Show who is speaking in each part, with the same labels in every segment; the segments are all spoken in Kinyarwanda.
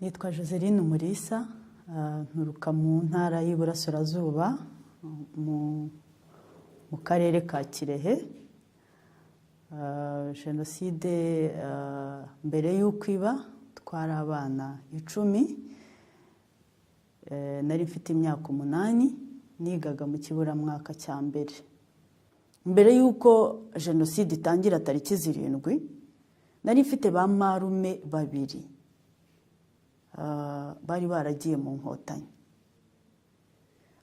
Speaker 1: Nitwa Joseline Umulisa, nturuka mu Ntara y'Iburasirazuba, mu Karere ka Kirehe. Jenoside mbere y'uko iba twari abana 10. Nari mfite imyaka 8, nigaga mu kiburamwaka cya mbere. Mbere y'uko jenoside itangira tariki 7, nari mfite ba marume babiri bari baragiye mu Nkotanyi,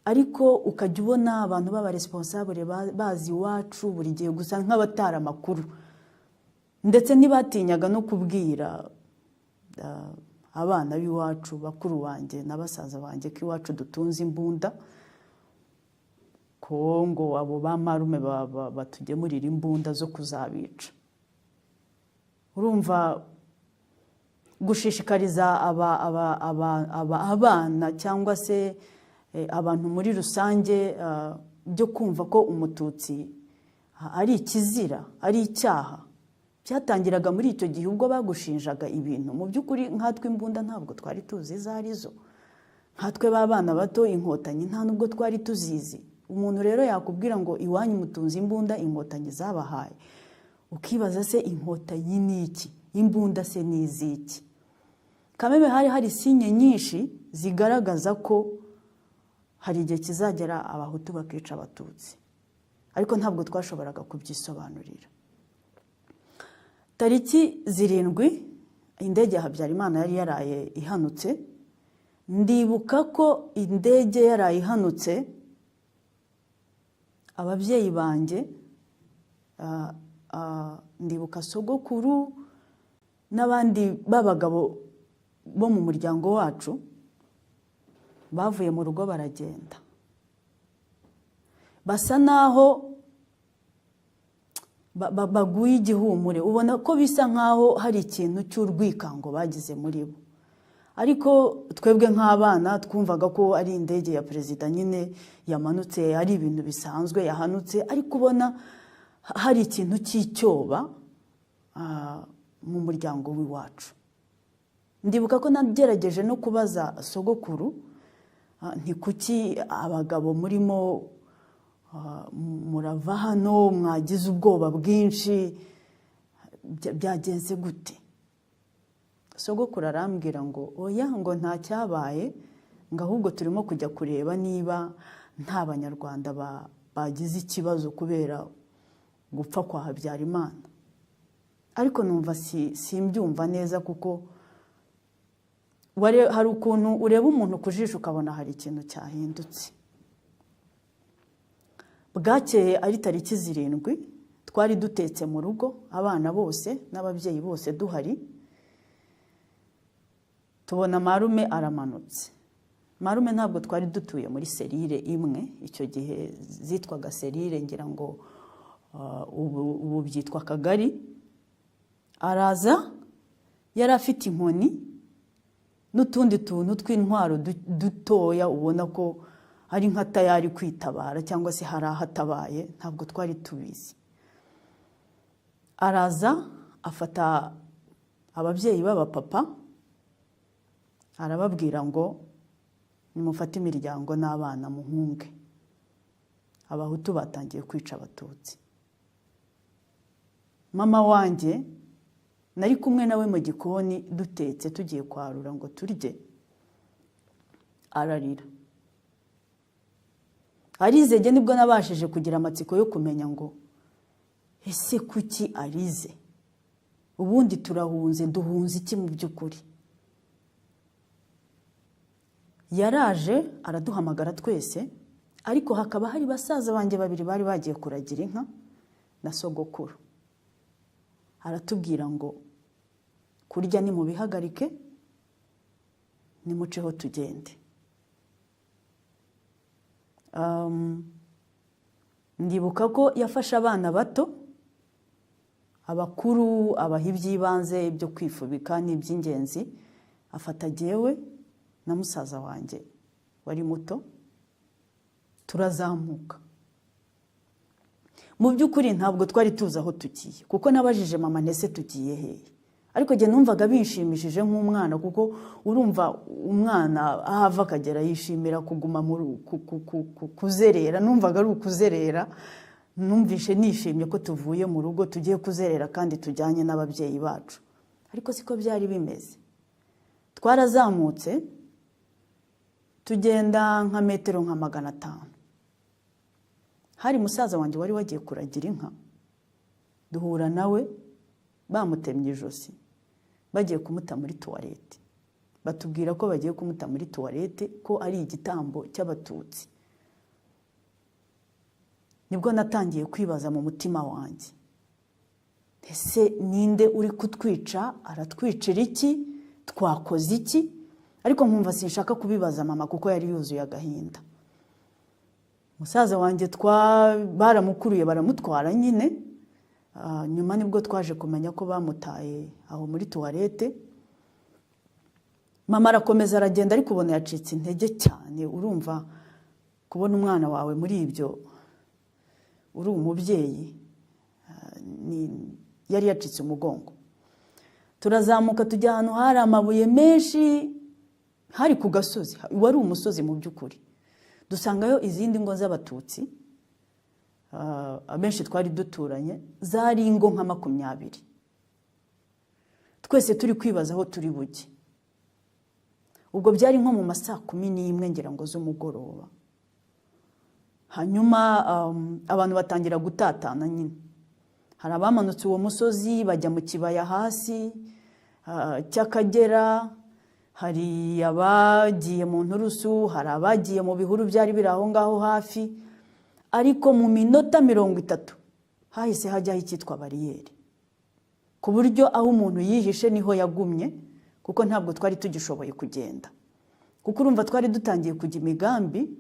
Speaker 1: ariko ukajya ubona abantu b'aba responsables bazi iwacu buri gihe gusa nk'abatara amakuru, ndetse ntibatinyaga no kubwira abana b'iwacu, bakuru banjye na basaza banjye, ko iwacu dutunze imbunda, ko ngo abo ba marume batugemurira imbunda zo kuzabica. Urumva, gushishikariza abana cyangwa se abantu muri rusange byo kumva ko Umututsi ari ikizira, ari icyaha, byatangiraga muri icyo gihe ubwo bagushinjaga ibintu. Mu by'ukuri nkatwe imbunda ntabwo twari tuzi izo ari zo. Nkatwe b'abana bato, Inkotanyi nta nubwo twari tuzizi. Umuntu rero yakubwira ngo iwanyu mutunze imbunda Inkotanyi zabahaye, ukibaza se Inkotanyi ni iki, imbunda se ni iziki? Kameme hari signes nyinshi zigaragaza ko hari igihe kizagera Abahutu bakica Abatutsi, ariko ntabwo twashoboraga kubyisobanurira. Tariki 7 indege ya Habyarimana yari yaraye ihanutse. Ndibuka ko indege yaraye ihanutse, ababyeyi banjye, ndibuka sogokuru n'abandi b'abagabo bo mu muryango wacu bavuye mu rugo baragenda, basa naho baguye igihumure. Ubona ko bisa nkaho hari ikintu cy'urwikango bagize muri bo, ariko twebwe nk'abana twumvaga ko ari indege ya perezida nyine yamanutse, ari ibintu bisanzwe yahanutse, ariko ubona hari ikintu cy'icyoba mu muryango w'iwacu. Ndibuka ko nagerageje no kubaza sogokuru nti kuki abagabo murimo murava hano, mwagize ubwoba bwinshi, byagenze gute? Sogokuru arambwira ngo oya, ngo nta cyabaye, ngo ahubwo turimo kujya kureba niba nta Banyarwanda bagize ikibazo kubera gupfa kwa Habyarimana. Ariko numva simbyumva neza, kuko hari ukuntu ureba umuntu ku jisho ukabona hari ikintu cyahindutse. Bwakeye ari tariki 7, twari dutetse mu rugo, abana bose n'ababyeyi bose duhari, tubona marume aramanutse. Marume ntabwo twari dutuye muri cellule imwe, icyo gihe zitwaga cellule, ngira ngo ubu byitwa akagari. Araza yari afite inkoni n'utundi tuntu tw'intwaro dutoya, ubona ko ari nka tayari kwitabara cyangwa se hari aho atabaye, ntabwo twari tubizi. Araza afata ababyeyi b'abapapa, arababwira ngo nimufate imiryango n'abana muhunge, Abahutu batangiye kwica Abatutsi. Mama wanjye nari kumwe nawe mu gikoni dutetse, tugiye kwarura ngo turye, ararira arizege. Nibwo nabashije kugira amatsiko yo kumenya ngo ese kuki arize? Ubundi turahunze, duhunze iki mu by'ukuri? Yaraje araduhamagara twese, ariko hakaba hari basaza banjye babiri bari bagiye kuragira inka na sogokuru. Aratubwira ngo kurya nimubihagarike, nimuceho tugende. Ndibuka ko yafashe abana bato, abakuru abaha iby'ibanze byo kwifubika n'iby'ingenzi, afata jyewe na musaza wanjye wari muto, turazamuka. Mu by'ukuri ntabwo twari tuzi aho tugiye, kuko nabajije mama nti ese tugiye hehe? Ariko njye numvaga binshimishije nk'umwana, kuko urumva umwana aho ava akagera yishimira kuguma kuzerera. Numvaga ari ukuzerera. Numvishe nishimye ko tuvuye mu rugo, tugiye kuzerera kandi tujyanye n'ababyeyi bacu. Ariko siko byari bimeze. Twarazamutse, tugenda nka metero nka 500, hari musaza wanjye wari wagiye kuragira inka, duhura nawe bamutemye ijosi, bagiye kumuta muri toilette. Batubwira ko bagiye kumuta muri toilette, ko ari igitambo cy'Abatutsi. Nibwo natangiye kwibaza mu mutima wanjye: ese ninde uri kutwica? Aratwicira iki? Twakoze iki? Ariko nkumva sinshaka kubibaza mama, kuko yari yuzuye agahinda. Musaza wanjye baramukuruye, baramutwara nyine. Nyuma nibwo twaje kumenya ko bamutaye aho muri toilette. Mama arakomeza aragenda, ariko ubona yacitse intege cyane. Urumva kubona umwana wawe muri ibyo, uri umubyeyi, yari yacitse umugongo. Turazamuka, tujya ahantu hari amabuye menshi, hari ku gasozi, wari umusozi mu by'ukuri. Dusangayo izindi ngo z'Abatutsi, abenshi twari duturanye, zari ingo nka 20. Twese turi kwibaza aho turi bujye. Ubwo byari nko mu ma saa 11, ngira ngo, z'umugoroba. Hanyuma abantu batangira gutatana nyine. Hari abamanutse uwo musozi bajya mu kibaya hasi cy'Akagera, hari abagiye mu nturusu, hari abagiye mu bihuru byari biri aho ngaho hafi. Ariko mu minota 30 hahise hajyaho icyitwa bariyeri, ku buryo aho umuntu yihishe niho yagumye, kuko ntabwo twari tugishoboye kugenda, kuko urumva twari dutangiye kujya imigambi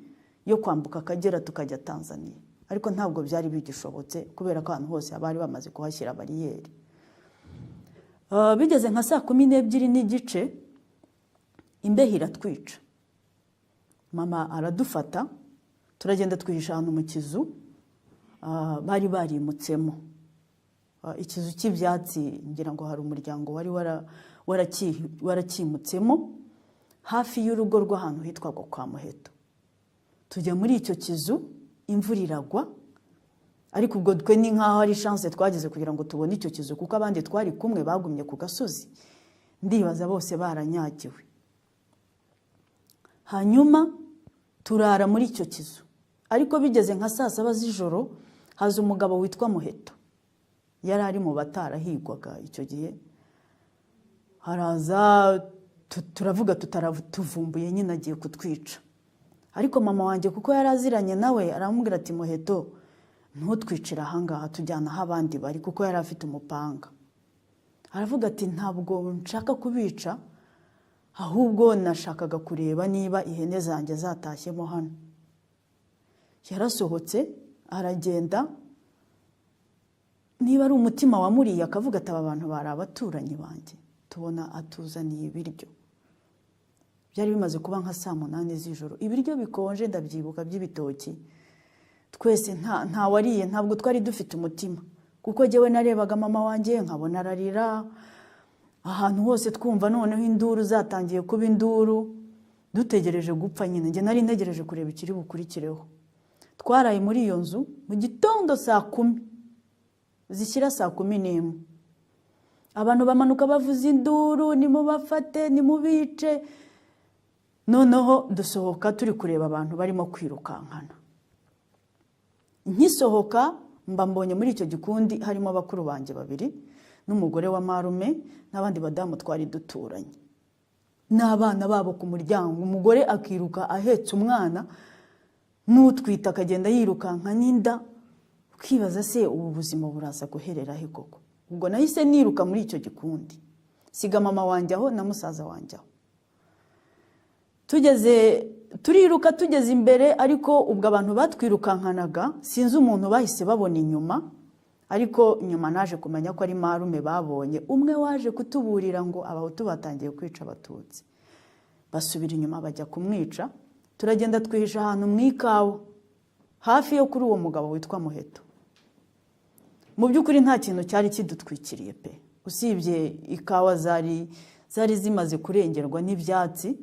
Speaker 1: yo kwambuka Akagera tukajya Tanzania, ariko ntabwo byari bigishobotse kubera ko ahantu hose bari bamaze kuhashyira bariyeri. Bigeze nka saa 12:30, imbeho iratwica. Mama aradufata, turagenda, twihisha ahantu mu kizu bari barimutsemo, ikizu cy'ibyatsi. Ngira ngo hari umuryango wari warakimutsemo hafi y'urugo rw'ahantu hitwaga kwa Muheto. Tujya muri icyo kizu, imvura iragwa. Ariko ubwo twe ni nk'aho ari chance twagize kugira ngo tubone icyo kizu, kuko abandi twari kumwe bagumye ku gasozi, ndibaza bose baranyagiwe. Hanyuma turara muri icyo kizu. Ariko bigeze nka saa 7 z'ijoro, haza umugabo witwa Muheto, yari ari mu batarahigwaga icyo gihe. Haraza, turavuga turavumbuye nyine, agiye kutwica. Ariko mama wanjye, kuko yari aziranye nawe, aramubwira ati: "Muheto, ntutwicire ahangaha, tujyana aho abandi bari," kuko yari afite umupanga. Aravuga ati: "Ntabwo nshaka kubica, ahubwo nashakaga kureba niba ihene zanjye zatashyemo hano." Yarasohotse aragenda. Niba ari umutima wamuriye, akavuga ati: "Aba bantu bari abaturanyi banjye." Tubona atuzaniye ibiryo. Byari bimaze kuba nka saa 8 z'ijoro, ibiryo bikonje, ndabyibuka, by'ibitoki. Twese nta wariye, ntabwo twari dufite umutima, kuko njyewe narebaga mama wanjye nkabona ararira. Ahantu hose twumva noneho induru zatangiye kuba induru, dutegereje gupfa nyine. Njye nari ntegereje kureba ikiri bukurikireho. Twaraye muri iyo nzu. Mu gitondo saa 10 zishyira saa 11, abantu bamanuka bavuza induru: "Nimubafate, nimubice!" Noneho dusohoka turi kureba abantu barimo kwirukankana. Nkisohoka, mba mbonye muri icyo gikundi harimo bakuru banjye babiri n'umugore wa marume n'abandi badamu twari duturanye n'abana babo ku muryango. Umugore akiruka ahetse umwana, n'utwite akagenda yirukanka n'inda. Ukibaza se, ubu buzima buraza guherera he koko? Ubwo nahise niruka muri icyo gikundi, siga mama wanjye aho na musaza wanjye aho. Tugeze, turiruka, tugeze imbere, ariko ubwo abantu batwirukankanaga, sinzi umuntu bahise babona inyuma, ariko nyuma naje kumenya ko ari marume babonye, umwe waje kutuburira ngo Abahutu batangiye kwica Abatutsi. Basubira inyuma bajya kumwica. Turagenda, twihisha ahantu mu ikawa hafi yo kuri uwo mugabo witwa Muheto. Mu by'ukuri nta kintu cyari kidutwikiriye pe. Usibye ikawa zari zimaze kurengerwa n'ibyatsi.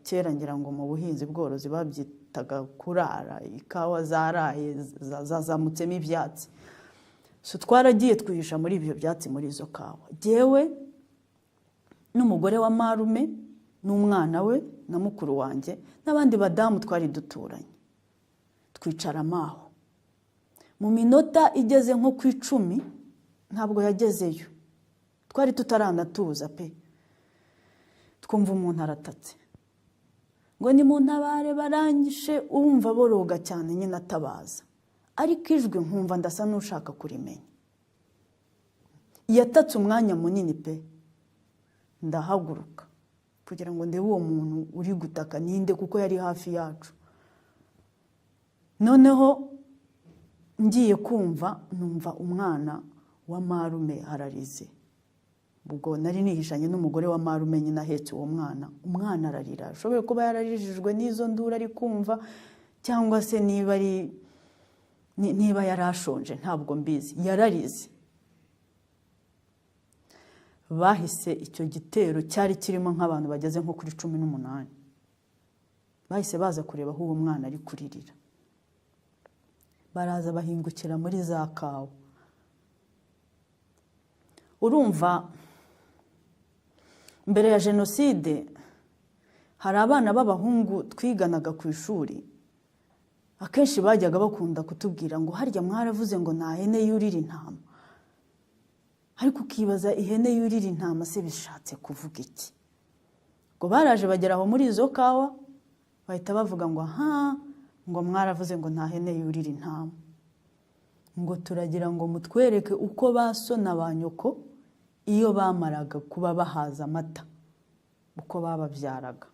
Speaker 1: Kera ngira ngo mu buhinzi bworozi babyitaga kurara, ikawa zaraye zazamutsemo ibyatsi. So twaragiye twihisha muri ibyo byatsi, muri izo kawa, jyewe n'umugore wa marume n'umwana we na mukuru wanjye n'abandi badamu twari duturanye. Twicaramo aho mu minota igeze nko ku 10, ntabwo yagezeyo, twari tutaranatuza pe. Twumva umuntu aratatse ngo ni mu ntabare, barangije. Wumva boroga cyane nyine, atabaza, ariko ijwi nkumva ndasa n'ushaka kurimenya. Yatatse umwanya munini pe. Ndahaguruka kugira ngo ndebe uwo muntu uri gutaka ninde, kuko yari hafi yacu. Noneho ngiye kumva numva umwana wa marume ararize. Ubwo nari nihishanye n'umugore wa marume nyine ahetse uwo mwana. Umwana ararira, ashobora kuba yararijijwe n'izo nduru ari kumva, cyangwa se niba yari ashonje, ntabwo mbizi. Yararize. Bahise icyo gitero cyari kirimo nk'abantu bageze nko kuri 18, bahise baza kureba aho uwo mwana ari kuririra. Baraza bahingukira muri za kawa. Urumva, mbere ya jenoside hari abana b'abahungu twiganaga ku ishuri, akenshi bajyaga bakunda kutubwira ngo harya mwaravuze ngo nta hene yurira intama. Ariko ukibaza, ihene yurira intama se bishatse kuvuga iki? Ngo baraje bagera aho muri izo kawa, bahita bavuga ngo aha, ngo mwaravuze ngo nta hene yurira intama, ngo turagira ngo mutwereke uko ba so na ba nyoko iyo bamaraga kuba bahaza amata uko bababyaraga.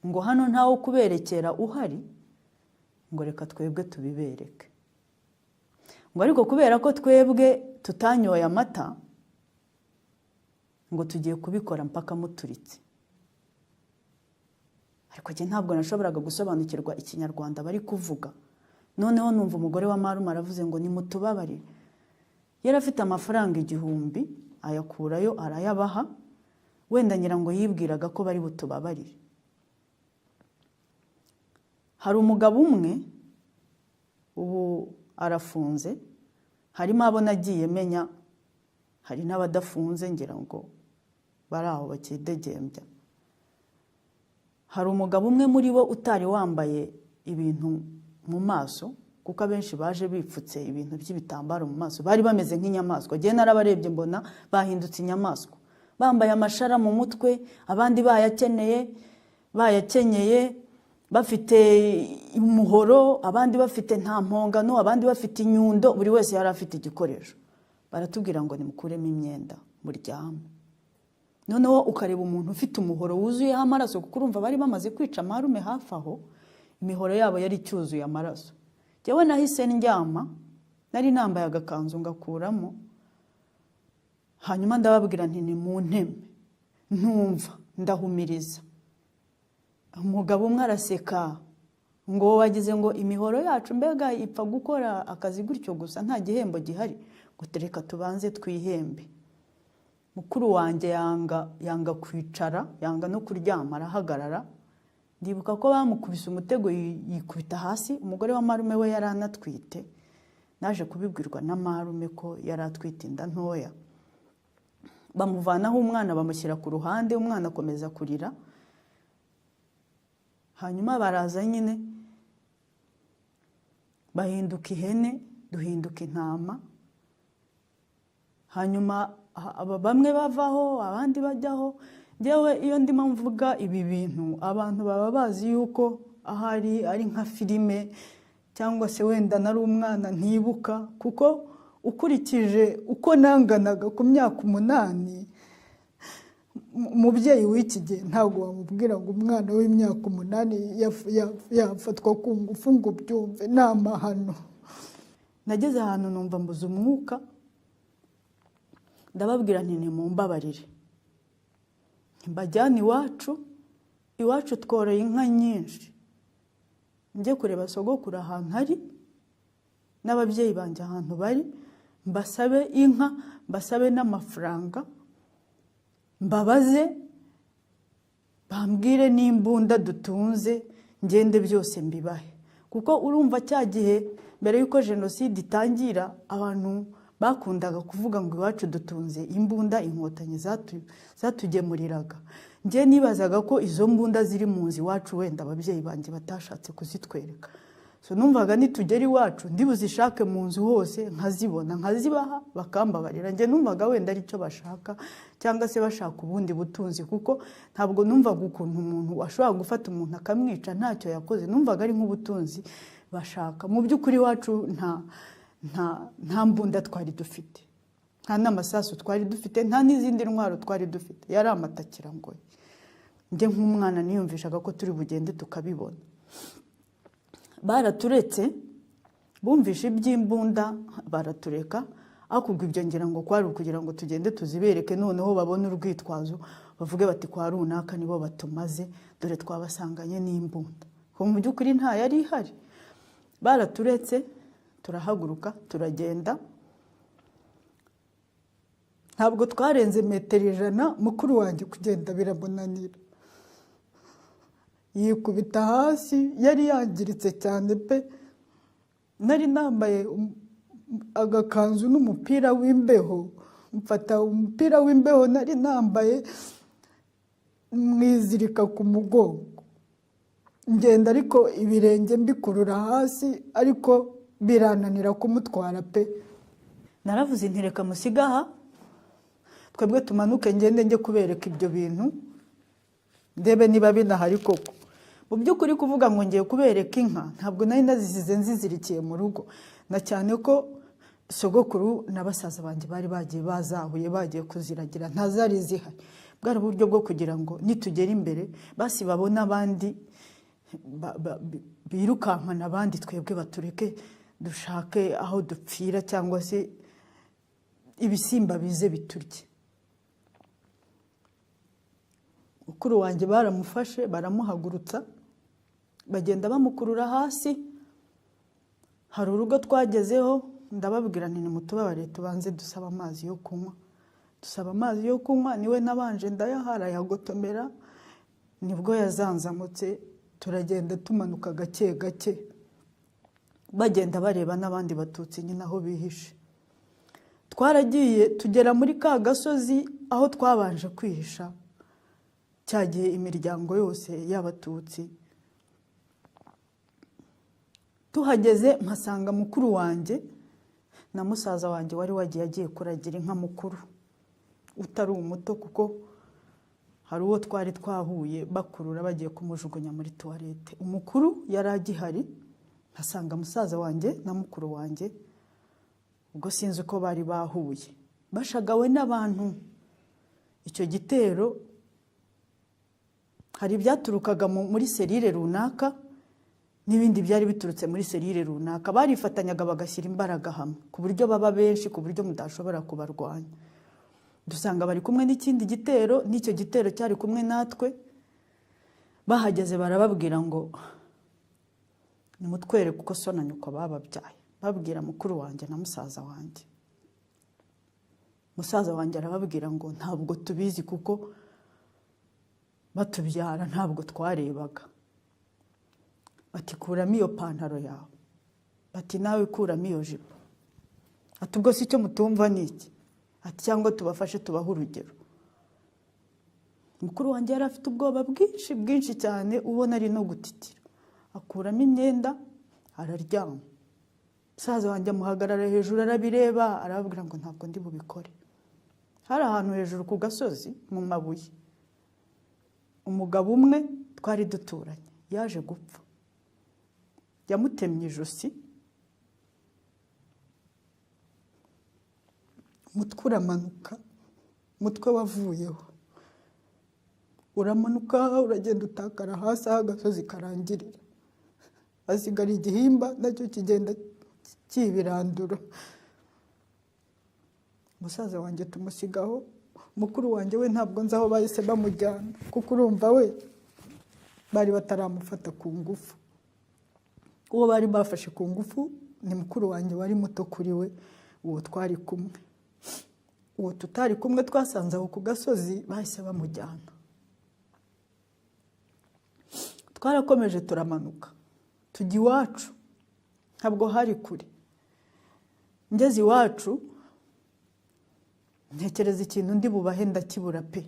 Speaker 1: Ngo hano ntawo kuberekera uhari, ngo reka twebwe tubibereke. Ngo ariko kubera ko twebwe tutanyoye amata, ngo tugiye kubikora mpaka muturitse. Ariko njye ntabwo nashoboraga gusobanukirwa ikinyarwanda bari kuvuga. Noneho numva umugore wa marume aravuze ngo nimutubabarire. Yari afite amafaranga 1000, ayakurayo arayabaha. Wenda ngira ngo yibwiraga ko bari butubabarire. Hari umugabo umwe ubu arafunze, harimo abo nagiye menya, hari n'abadafunze, ngira ngo bari aho bakidegembya. Hari umugabo umwe muri bo utari wambaye ibintu mu maso, kuko abenshi baje bipfutse ibintu by'ibitambaro mu maso, bari bameze nk'inyamaswa. Njye narabarebye mbona bahindutse inyamaswa, bambaye amashara mu mutwe, abandi bayakenyeye, bafite umuhoro, abandi bafite nta mpongano, abandi bafite inyundo, buri wese yari afite igikoresho. Baratubwira ngo nimukuremo imyenda muryame. Noneho ukareba umuntu ufite umuhoro wuzuyeho amaraso, kuko urumva bari bamaze kwica marume hafi aho, imihoro yabo yari icyuzuye amaraso. Njyewe nahise ndyama, nari nambaye agakanzu ngakuramo, hanyuma ndababwira nti ni mu nteme. Ntumva ndahumiriza. Umugabo umwe araseka ngo wagize ngo imihoro yacu mbega ipfa gukora akazi gutyo gusa nta gihembo gihari, ngo tereka tubanze twihembe. Mukuru wanjye yanga kwicara, yanga no kuryama, arahagarara. Ndibuka ko bamukubise umutego yikubita hasi. Umugore wa marume we yari anatwite, naje kubibwirwa na marume ko yari atwite inda ntoya. Bamuvanaho umwana bamushyira ku ruhande, umwana akomeza kurira. Hanyuma baraza nyine bahinduka ihene, duhinduka intama. Hanyuma aba bamwe bavaho, abandi bajyaho. Njyewe iyo ndimo mvuga ibi bintu, abantu baba bazi yuko ahari ari nka filime, cyangwa se wenda nari umwana ntibuka, kuko ukurikije uko nanganaga ku myaka 8, umubyeyi w'iki gihe ntabwo wamubwira ngo umwana w'imyaka 8 yafatwa ku ngufu ngo ubyumve, ni amahano. Nageze ahantu numva mbuze umwuka, ndababwira nti nimumbabarire mbajyane iwacu, iwacu tworoye inka nyinshi, njye kureba sogokuru ahantu ari n'ababyeyi banjye ahantu bari, Mbasabe inka, mbasabe n'amafaranga, mbabaze bambwire n'imbunda dutunze, ngende byose mbibahe. Kuko urumva cya gihe mbere y'uko jenoside itangira, abantu bakundaga kuvuga ngo iwacu dutunze imbunda, Inkotanyi zatugemuriraga. Njye nibazaga ko izo mbunda ziri mu nzu iwacu, wenda ababyeyi banjye batashatse kuzitwereka. So numvaga nitugera iwacu ndibuzishake mu nzu hose nkazibona, nkazibaha, bakambabarira. Njye numvaga wenda aricyo bashaka, cyangwa se bashaka ubundi butunzi, kuko ntabwo numvaga ukuntu umuntu ashobora gufata umuntu akamwica ntacyo yakoze. Numvaga ari nk'ubutunzi bashaka. Mu by'ukuri iwacu nta mbunda twari dufite, nta n'amasasu twari dufite, nta n'izindi ntwaro twari dufite, yari amatakirangoyi. Njye nk'umwana niyumvishaga ko turi bugende tukabibona. Baraturetse, bumvishe iby'imbunda baratureka. Ariko ubwo ibyo ngira ngo kwari ukugira ngo tugende tuzibereke, noneho babone urwitwazo, bavuge bati kwa runaka nibo batumaze, dore twabasanganye n'imbunda. Mu by'ukuri nta yari ihari. Baraturetse, turahaguruka turagenda.
Speaker 2: Ntabwo twarenze metero 100, mukuru wanjye kugenda biramunanira, yikubita hasi. Yari yangiritse cyane pe. Nari nambaye agakanzu n'umupira w'imbeho, mfata umupira w'imbeho nari nambaye mwizirika ku mugongo, ngenda ariko ibirenge mbikurura hasi, ariko birananira kumutwara pe.
Speaker 1: Naravuze nti reka musigaha, twebwe tumanuke, ngende njye kubereka ibyo bintu, ndebe niba binahari koko. Mu by'ukuri kuvuga ngo ngiye kubereka inka, ntabwo nari nazisize nzizirikiye mu rugo, na cyane ko sogokuru na basaza banjye bari bagiye bazahuye, bagiye kuziragira, ntazari zihari. Bwari uburyo bwo kugira ngo nitugera imbere basi babone abandi birukankana abandi, twebwe batureke dushake aho dupfira, cyangwa se ibisimba bize biturye. Mukuru wanjye baramufashe baramuhagurutsa, bagenda bamukurura hasi. Hari urugo twagezeho, ndababwira nti nimutubabare tubanze dusaba amazi yo kunywa. Dusaba amazi yo kunywa, niwe nabanje ndayaha, arayagotomera, nibwo yazanzamutse. Turagenda tumanuka gake gake, bagenda bareba n'abandi Batutsi nyine aho bihishe. Twaragiye tugera muri ka gasozi aho twabanje kwihisha cyagiye imiryango yose y'Abatutsi. Tuhageze mpasanga mukuru wanjye na musaza wanjye wari wagiye agiye kuragira inka mukuru utari umuto, kuko hari uwo twari twahuye bakurura bagiye kumujugunya muri tuwarete. Umukuru yari agihari, mpasanga musaza wanjye na mukuru wanjye, ubwo sinzi uko bari bahuye, bashagawe n'abantu. Icyo gitero hari ibyaturukaga muri serire runaka n'ibindi byari biturutse muri serire runaka, barifatanyaga bagashyira imbaraga hamwe ku buryo baba benshi, ku buryo mudashobora kubarwanya. Dusanga bari kumwe n'ikindi gitero, n'icyo gitero cyari kumwe natwe. Bahageze barababwira ngo nimutwereke uko so na nyoko bababyaye. Babwira mukuru wanjye na musaza wanjye. Musaza wanjye arababwira ngo ntabwo tubizi, kuko batubyara ntabwo twarebaga. Bati kuramo iyo pantaro yawe, bati nawe kuramo iyo jipo. Ati ubwo si icyo mutumva ni iki? Ati cyangwa tubafashe tubahe urugero. Mukuru wanjye yari afite ubwoba bwinshi bwinshi cyane, ubona ari no gutitira. Akuramo imyenda araryama. Musaza wanjye amuhagarara hejuru arabireba, arababwira ngo ntabwo ndi bubikore. Hari ahantu hejuru ku gasozi mu mabuye, umugabo umwe twari duturanye yaje gupfa, yamutemye ijosi,
Speaker 2: umutwe uramanuka, umutwe wavuyeho uramanuka, uragenda utakara hasi aho agasozi karangirira, hasigara igihimba nacyo kigenda kibirandura. Musaza wanjye tumusigaho, mukuru wanjye we ntabwo nzi aho bahise bamujyana, kuko urumva we bari bataramufata ku ngufu. Uwo bari bafashe ku ngufu ni mukuru wanjye wari muto kuri we, Uwo twari kumwe, uwo tutari kumwe twasanze aho ku gasozi, bahise bamujyana. Twarakomeje turamanuka tujya iwacu, ntabwo hari kure. Ngeze iwacu ntekereza ikintu ndi bubahe, ndakibura pe,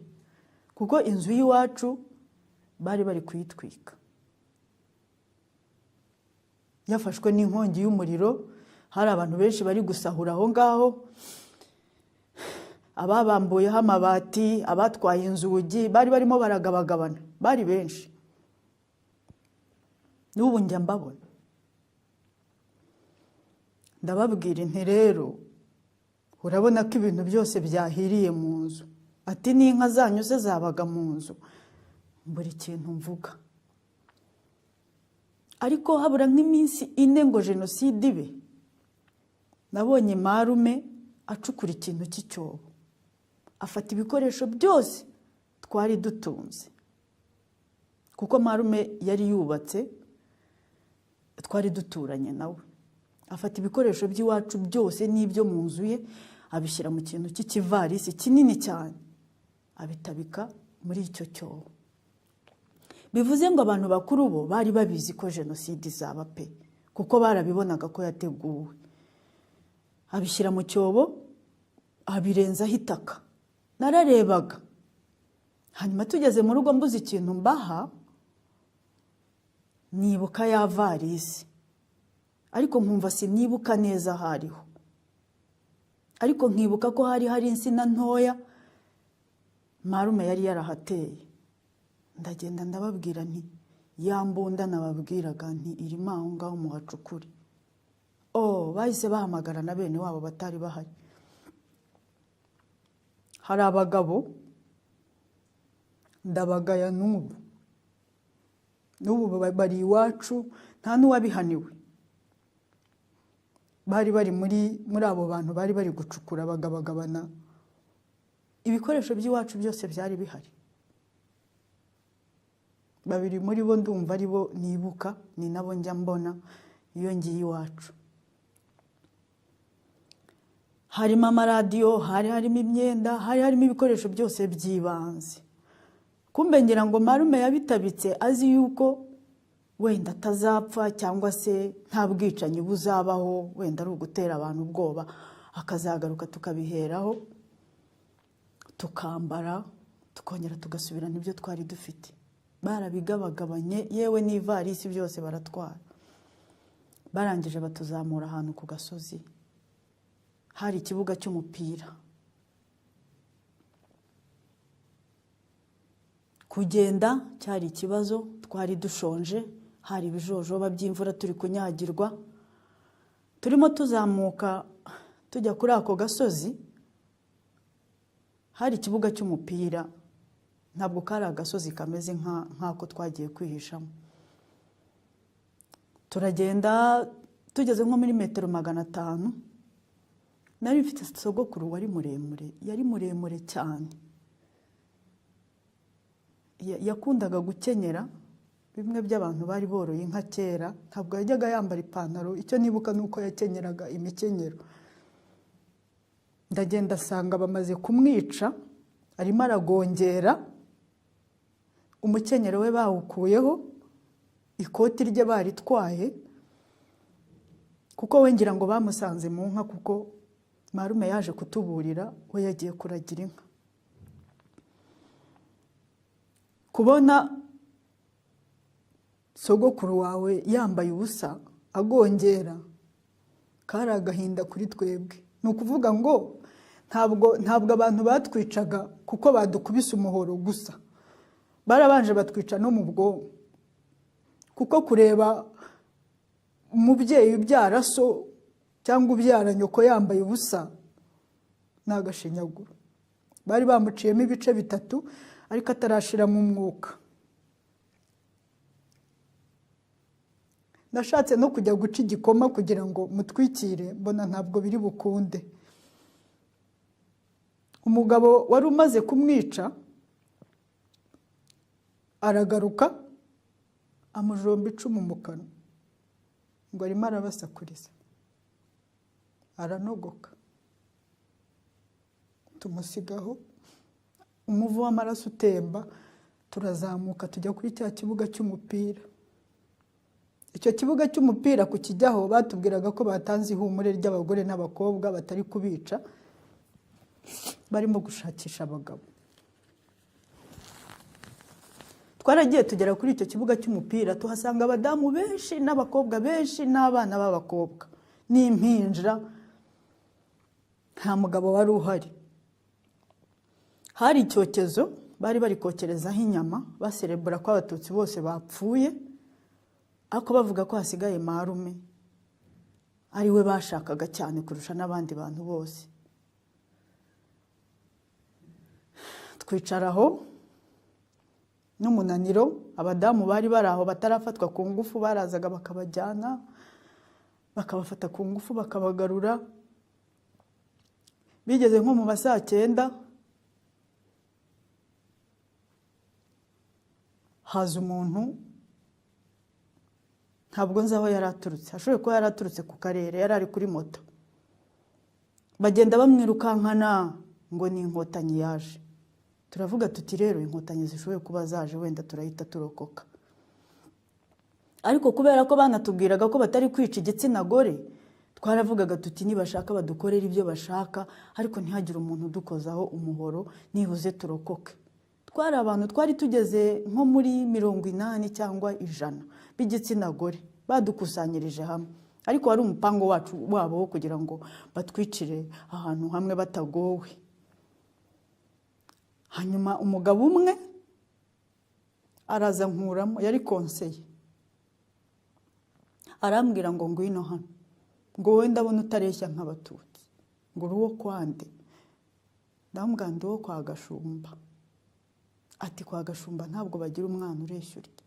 Speaker 2: kuko inzu y'iwacu bari bari kuyitwika, yafashwe n'inkongi y'umuriro. Hari abantu benshi bari gusahura aho ngaho, ababambuyeho amabati, abatwaye inzugi, bari barimo baragabagabana, bari benshi. N'ubu njya mbabona. Ndababwira nti: "Rero urabona ko ibintu byose byahiriye mu nzu." Ati: "N'inka zanyu se zabaga mu nzu?" Buri kintu mvuga. Ariko habura nk'iminsi 4 ngo jenoside ibe, nabonye marume acukura ikintu cy'icyobo, afata ibikoresho byose twari dutunze, kuko marume yari yubatse, twari duturanye nawe. Afata ibikoresho by'iwacu byose n'ibyo mu nzu ye, abishyira mu kintu cy'ikivarisi kinini cyane, abitabika muri icyo cyobo. Bivuze ngo abantu bakuru bo bari babizi ko jenoside izaba pe, kuko barabibonaga ko yateguwe. Abishyira mu cyobo, abirenzaho itaka. Nararebaga. Hanyuma tugeze mu rugo, mbuze ikintu mbaha, nibuka ya varisi, ariko nkumva sinibuka neza aho ariho, ariko nkibuka ko hari hari insina ntoya marume yari yarahateye. Ndagenda ndababwira nti: "Ya mbunda nababwiraga nti irimo aho ngaho, muhacukure." Oh, bahise bahamagara na bene wabo batari bahari. Hari abagabo ndabagaya n'ubu n'ubu, bari iwacu, nta n'uwabihaniwe. Bari bari muri abo bantu bari bari gucukura, bagabagabana ibikoresho by'iwacu byose byari bihari. Babiri muri bo ndumva ari bo nibuka, ni nabo njya mbona iyo ngiye iwacu. Harimo amaradiyo, hari harimo imyenda, hari harimo ibikoresho byose by'ibanze. Kumbe ngira ngo marume yabitabitse azi yuko wenda atazapfa, cyangwa se nta bwicanyi buzabaho, wenda ari ugutera abantu ubwoba, akazagaruka tukabiheraho, tukambara, tukongera tugasubirana ibyo twari dufite. Barabigabagabanye, yewe n'ivarisi byose baratwara. Barangije batuzamura ahantu ku gasozi, hari ikibuga cy'umupira. Kugenda cyari ikibazo, twari dushonje, hari ibijojoba by'imvura, turi kunyagirwa. Turimo tuzamuka tujya kuri ako gasozi, hari ikibuga cy'umupira. Ntabwo kari agasozi kameze nk'ako twagiye kwihishamo. Turagenda, tugeze nko muri metero 500, nari mfite sogokuru wari muremure, yari muremure cyane. Yakundaga gukenyera bimwe by'abantu bari boroye inka kera, ntabwo yajyaga yambara ipantaro. Icyo nibuka ni uko yakenyeraga imikenyero. Ndagenda asanga bamaze kumwica, arimo aragongera, umukenyero we bawukuyeho, ikoti rye baritwaye, kuko we ngira ngo bamusanze mu nka, kuko marume yaje kutuburira, we yagiye kuragira inka. Kubona sogokuru wawe yambaye ubusa agongera, kari agahinda kuri twebwe. Ni ukuvuga ngo ntabwo abantu batwicaga kuko badukubise umuhoro gusa, barabanje batwica no mu bwonko, kuko kureba umubyeyi ubyara so cyangwa ubyara nyoko yambaye ubusa ni agashinyaguro. Bari bamuciyemo ibice bitatu, ariko atarashiramo umwuka. Nashatse no kujya guca igikoma kugira ngo mutwikire, mbona ntabwo biri bukunde. Umugabo wari umaze kumwica aragaruka, amujomba icumu mu kanwa, ngo arimo arabasakuriza, aranogoka. Tumusigaho umuvu w'amaraso utemba, turazamuka tujya kuri cya kibuga cy'umupira. Icyo kibuga cy'umupira kukijyaho batubwiraga ko batanze ihumure ry'abagore n'abakobwa batari kubica, barimo gushakisha abagabo. Twaragiye tugera kuri icyo kibuga cy'umupira, tuhasanga abadamu benshi n'abakobwa benshi n'abana b'abakobwa n'impinja, nta mugabo wari uhari. Hari icyokezo bari bari kokerezaho inyama, baserebura ko abatutsi bose bapfuye, ariko bavuga ko hasigaye marume ari we bashakaga cyane kurusha n'abandi bantu bose. Twicaraho n'umunaniro, abadamu bari bari aho batarafatwa ku ngufu barazaga bakabajyana, bakabafata ku ngufu bakabagarura. Bigeze nko mu ma saa 9 haza umuntu, ntabwo nzi aho yari aturutse, ashoboye kuba yari aturutse ku karere, yari ari kuri moto. Bagenda bamwirukankana ngo ni inkotanyi yaje. Turavuga tuti rero inkotanyi zishoboye kuba zaje, wenda turahita turokoka. Ariko kubera ko banatubwiraga ko batari kwica igitsina gore, twaravugaga tuti nibashaka badukorere ibyo bashaka, ariko ntihagire umuntu udukozaho umuhoro, nibuze turokoke. Twari abantu twari tugeze nko muri 80 cyangwa 100 b'igitsina gore, badukusanyirije hamwe. Ariko wari umupango wacu wabo wo kugira ngo batwicire ahantu hamwe batagowe. Hanyuma umugabo umwe araza nkuramo, yari konseye, arambwira ngo ngwino hano, ngo wowe ndabona utareshya nk'abatutsi, ngo uri uwo kwande? Ndamubwira ndi uwo kwa Gashumba. Ati kwa Gashumba ntabwo bagira umwana ureshya urya,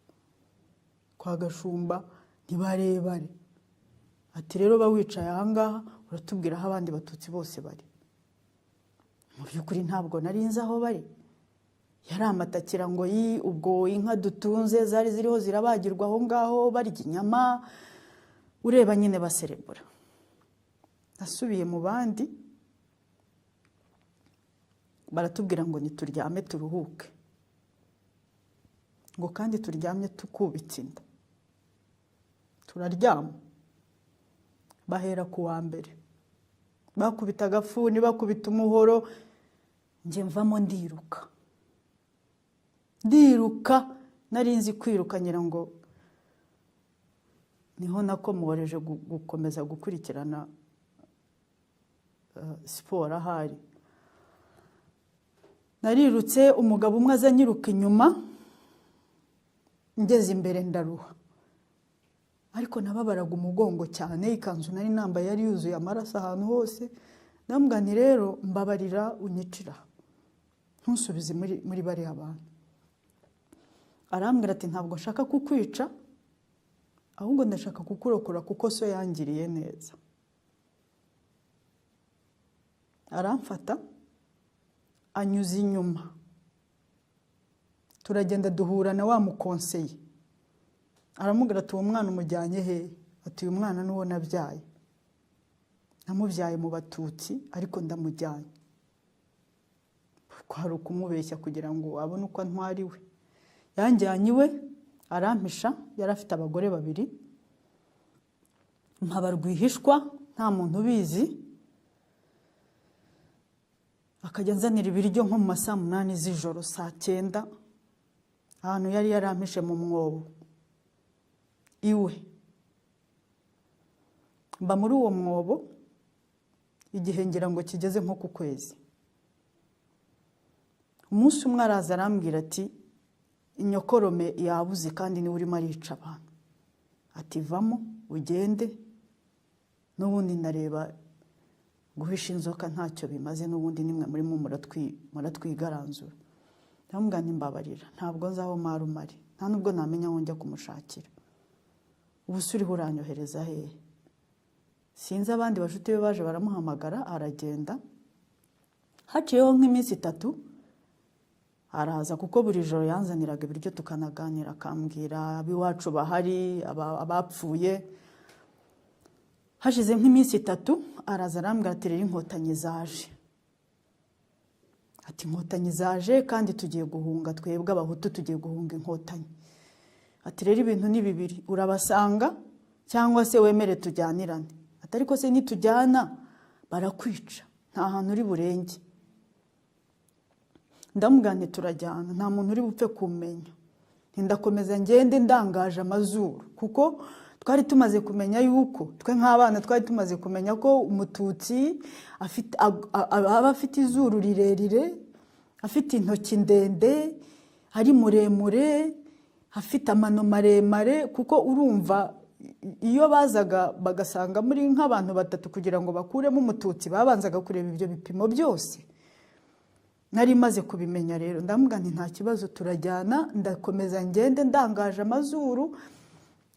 Speaker 2: kwa Gashumba ntibarebare. Ati rero ba wicaye aha ngaha uratubwira aho abandi batutsi bose bari. Mu by'ukuri ntabwo nari nzi aho bari. Yari amatakira ngo yi, ubwo inka dutunze zari ziriho zirabagirwa aho ngaho barya inyama, ureba nyine baserebura. Nasubiye mu bandi baratubwira ngo nituryame turuhuke, ngo kandi turyamye tukubitse inda. Turaryama. Bahera ku wa mbere bakubita agafuni, bakubita umuhoro, njye mvamo ndiruka. Ndiruka, nari nzi kwiruka ngira ngo niho nakomoreje gukomeza gukurikirana siporo ahari. Narirutse, umugabo umwe aza anyiruka inyuma, ngeze imbere ndaruha. Ariko nababaraga umugongo cyane, ikanzu nari nambaye yari yuzuye amaraso ahantu hose. Ndamubwira nti rero mbabarira unyicira, ntusubize muri bariya bantu. Arambwira ati ntabwo nshaka kukwica, ahubwo ndashaka kukurokora kuko so yangiriye neza. Aramfata anyuza inyuma, turagenda duhura na wa mukonseye. Aramubwira ati uwo mwana umujyanye he? Ati uyu mwana n'uwo nabyaye, namubyaye mu batutsi ariko ndamujyanye. Kwari ukumubeshya kugira ngo abone uko antwara iwe. Yanjyanye iwe arampisha, yari afite abagore babiri, mpaba rwihishwa nta muntu ubizi. Akajya anzanira ibiryo nko mu ma saa 8 z'ijoro, saa 9, ahantu yari yarampishe mu mwobo iwe. Mba muri uwo mwobo igihe ngira ngo kigeze nko ku kwezi. Umunsi umwe araza arambwira ati inyokorome yabuze kandi niwe urimo arica abantu. Ati vamo ugende, n'ubundi ndareba guhisha inzoka ntacyo bimaze, n'ubundi nimwe murimo muratwigaranzura. Ndamubwira nti mbabarira, ntabwo nzi aho marume ari, nta nubwo namenya aho njya kumushakira. Ubu se uriho uranyohereza hehe? Sinzi abandi bashuti be baje baramuhamagara aragenda. Haciyeho nk'iminsi 3 araza, kuko buri joro yanzaniraga ibiryo tukanaganira, akambwira ab'iwacu bahari, abapfuye. Hashize nk'iminsi 3 araza arambwira ati rero inkotanyi zaje. Ati inkotanyi zaje kandi tugiye guhunga, twebwe abahutu tugiye guhunga inkotanyi. Ati rero ibintu ni bibiri, urabasanga cyangwa se wemere tujyanirane. Ati ariko se nitujyana barakwica, nta hantu uri burenge. Ndamubwira nti turajyana, nta muntu uri bupfe kumenya. Ndakomeza ngende ndangaje amazuru, kuko twari tumaze kumenya yuko twe nk'abana twari tumaze kumenya ko umututsi aba afite izuru rirerire, afite intoki ndende, ari muremure, afite amano maremare. Kuko urumva iyo bazaga bagasanga muri nk'abantu batatu kugira ngo bakuremo umututsi, babanzaga kureba ibyo bipimo byose. Nari maze kubimenya rero, ndamubwira nti nta kibazo turajyana. Ndakomeza ngende ndangaje amazuru,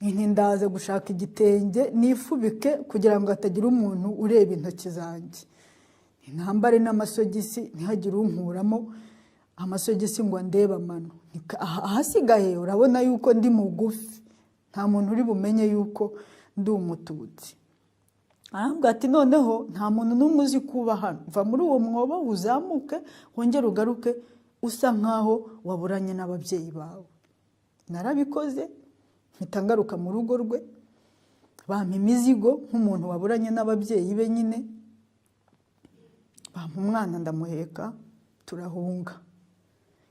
Speaker 2: nti ndaza gushaka igitenge nifubike kugira ngo hatagira umuntu ureba intoki zanjye, ntambare n'amasogisi ntihagire unkuramo amasogisi ngo andebe amano. Ahasigaye urabona yuko ndi mugufi, nta muntu uri bumenye yuko ndi umututsi. Arambwira ati noneho nta muntu n'umwe uzi kuba hano, va muri uwo mwobo uzamuke wongere ugaruke usa nkaho waburanye n'ababyeyi bawe. Narabikoze, mpita ngaruka mu rugo rwe, bampa imizigo nk'umuntu waburanye n'ababyeyi be nyine, bampa umwana ndamuheka turahunga.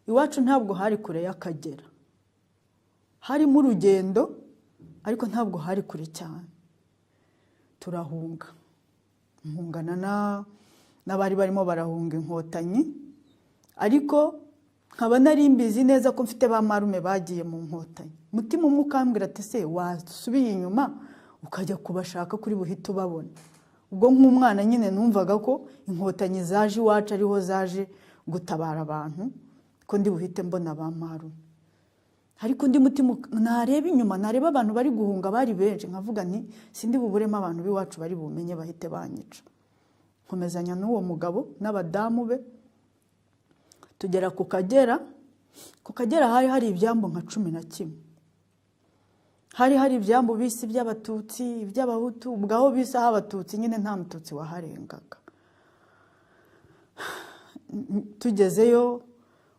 Speaker 2: Iwacu ntabwo hari kure y'Akagera, harimo urugendo ariko ntabwo hari kure cyane. Turahunga, mpungana n'abari barimo barahunga inkotanyi, ariko nkaba nari mbizi neza ko mfite ba marume bagiye mu nkotanyi. Umutima umwe ukambwira ati se wasubiye inyuma ukajya kubashaka kuri buhite ubabona. Ubwo nk'umwana nyine numvaga ko inkotanyi zaje iwacu ariho zaje gutabara abantu, ko ndi buhite mbona ba marume. Ariko undi mutima nareba inyuma, nareba abantu bari guhunga bari benshi, nkavuga nti sindi buburemo abantu b'iwacu bari bumenye bahite banyica. Nkomezanya n'uwo mugabo n'abadamu be tugera ku Kagera. Ku Kagera hari hari ibyambu nka 11, hari hari ibyambu bisi iby'abatutsi, iby'abahutu. Ubwo aho bise aho abatutsi nyine nta mututsi waharengaga. Tugezeyo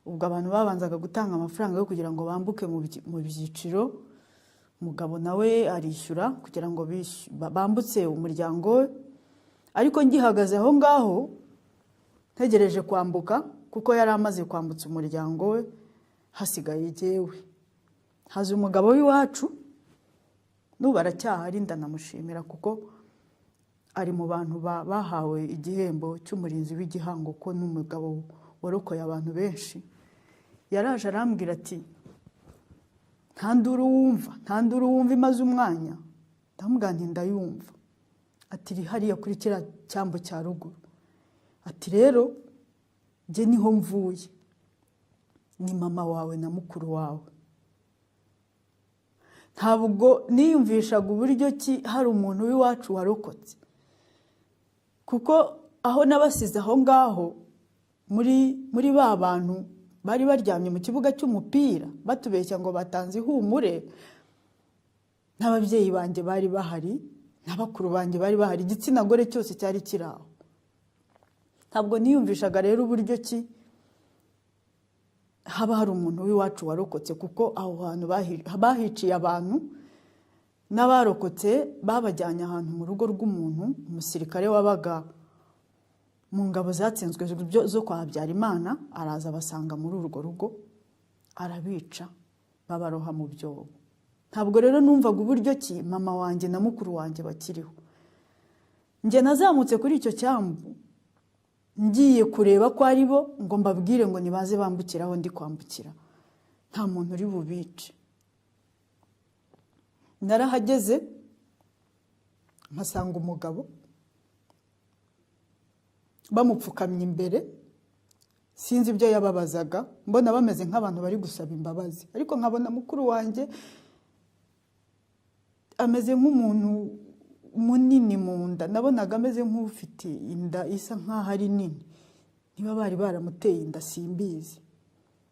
Speaker 2: ubwo abantu babanzaga gutanga amafaranga yo kugira ngo bambuke mu byiciro. Umugabo nawe arishyura kugira ngo bambutse umuryango we. Ariko ngihagaze aho ngaho ntegereje kwambuka, kuko yari amaze kwambutsa umuryango we, hasigaye jyewe. Haza umugabo w'iwacu, n'ubu aracyahari, ndanamushimira kuko ari mu bantu bahawe igihembo cy'umurinzi w'igihango, ko n'umugabo warokoye abantu benshi. Yaraje arambwira ati nta nduru wumva, nta nduru wumva imaze umwanya. Ndamubwira nti ndayumva. Ati iri hariya kuri kiriya cyambu cya ruguru. Ati rero njye niho mvuye, ni mama wawe na mukuru wawe. Ntabwo niyumvishaga uburyo ki hari umuntu w'iwacu warokotse, kuko aho nabasize aho ngaho muri ba bantu bari baryamye mu kibuga cy'umupira batubeshya ngo batanze ihumure, n'ababyeyi banjye bari bahari, na bakuru banjye bari bahari, igitsina gore cyose cyari kiri aho. Ntabwo niyumvishaga rero uburyo ki haba hari umuntu w'iwacu warokotse, kuko aho hantu bahiciye abantu, n'abarokotse babajyanye ahantu mu rugo rw'umuntu, umusirikare wabaga mu ngabo zatsinzwe zo kwa Habyarimana, araza abasanga muri urwo rugo arabica, babaroha mu byobo. Ntabwo rero numvaga uburyo ki mama wanjye na mukuru wanjye bakiriho. Njye nazamutse kuri icyo cyambu ngiye kureba ko ari bo, ngo mbabwire ngo nibaze bambukire aho ndi kwambukira, nta muntu uri bubice. Narahageze mpasanga umugabo bamupfukamye imbere, sinzi ibyo yababazaga, mbona bameze nk'abantu bari gusaba imbabazi, ariko nkabona mukuru wanjye ameze nk'umuntu munini mu nda, nabonaga ameze nk'ufite inda isa nk'aho ari nini, niba bari baramuteye inda simbizi.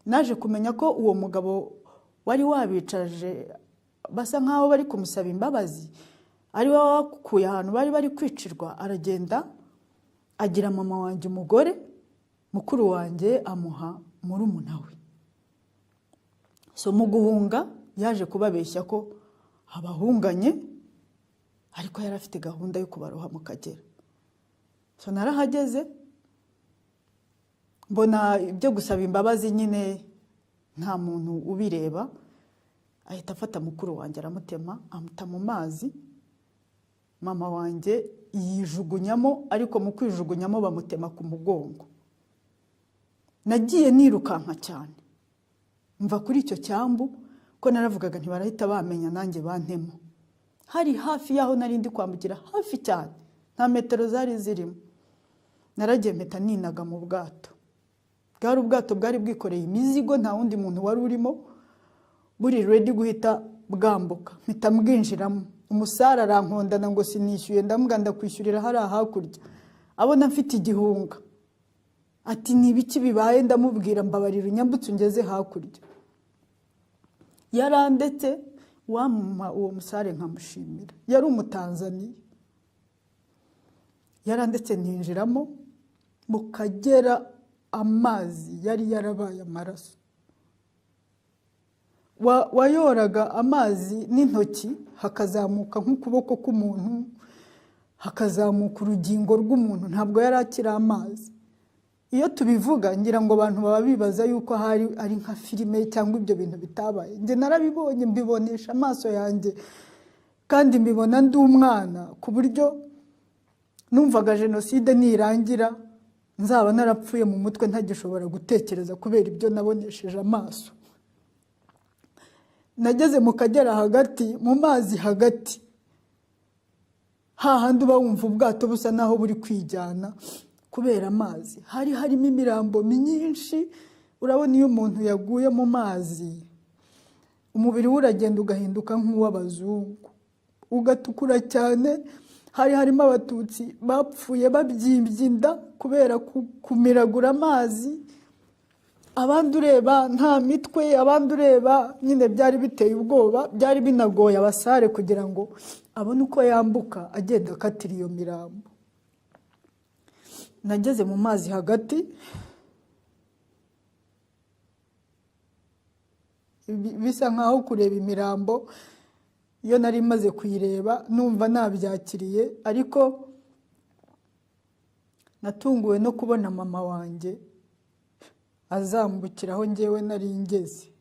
Speaker 2: Naje kumenya ko uwo mugabo wari wabicaje basa nk'aho bari kumusaba imbabazi ari we wakuye ahantu bari bari kwicirwa, aragenda agira mama wanjye umugore. Mukuru wanjye amuha murumuna we. So mu guhunga yaje kubabeshya ko abahunganye, ariko yari afite gahunda yo kubaroha mu Kagera. So narahageze, mbona ibyo gusaba imbabazi nyine nta muntu ubireba. Ahita afata mukuru wanjye aramutema, amuta mu mazi. Mama wanjye yijugunyamo, ariko mu kwijugunyamo bamutema ku mugongo. Nagiye nirukanka cyane mva kuri icyo cyambu, ko naravugaga ntibarahita bamenya nanjye bantemo. Hari hafi y'aho nari ndi kwambukira, hafi cyane, nta metero zari zirimo. Naragiye mpita ninaga mu bwato. Bwari ubwato bwari bwikoreye imizigo, nta wundi muntu wari urimo, buri ready guhita bwambuka. Mpita mbwinjiramo. Umusare arankondana ngo sinishyuye, ndamubwira ndakwishyurira hariya hakurya. Abona mfite igihunga, ati: "Ni ibiki bibaye?" Ndamubwira: "Mbabarira unyambutse ungeze hakurya." Yarandetse, wampa uwo musare nkamushimira, yari Umutanzaniya. Yarandetse ninjiramo mu Kagera. Amazi yari yarabaye amaraso. Wayoraga amazi n'intoki, hakazamuka nk'ukuboko k'umuntu, hakazamuka urugingo rw'umuntu. Ntabwo yari akiri amazi. Iyo tubivuga, ngira ngo abantu baba bibaza yuko ahari ari nka filime cyangwa ibyo bintu bitabaye. Njye narabibonye, mbibonesha amaso yanjye, kandi mbibona ndi umwana, ku buryo numvaga jenoside nirangira nzaba narapfuye mu mutwe, ntagishobora gutekereza kubera ibyo nabonesheje amaso. Nageze mu Kagera hagati, mu mazi hagati, hahandi uba wumva ubwato busa naho buri kwijyana kubera amazi. Hari harimo imirambo myinshi. Urabona iyo umuntu yaguye mu mazi, umubiri we uragenda ugahinduka nk'uw'abazungu, ugatukura cyane. Hari harimo Abatutsi bapfuye babyimbye inda kubera kumiragura amazi, abandi ureba nta mitwe, abandi ureba nyine byari biteye ubwoba. Byari binagoye abasare kugira ngo abone uko yambuka agenda akatira iyo mirambo. Nageze mu mazi hagati, bisa nkaho kureba imirambo iyo nari maze kuyireba numva nabyakiriye, ariko natunguwe no kubona mama wanjye azambukira aho ngewe nari ngeze.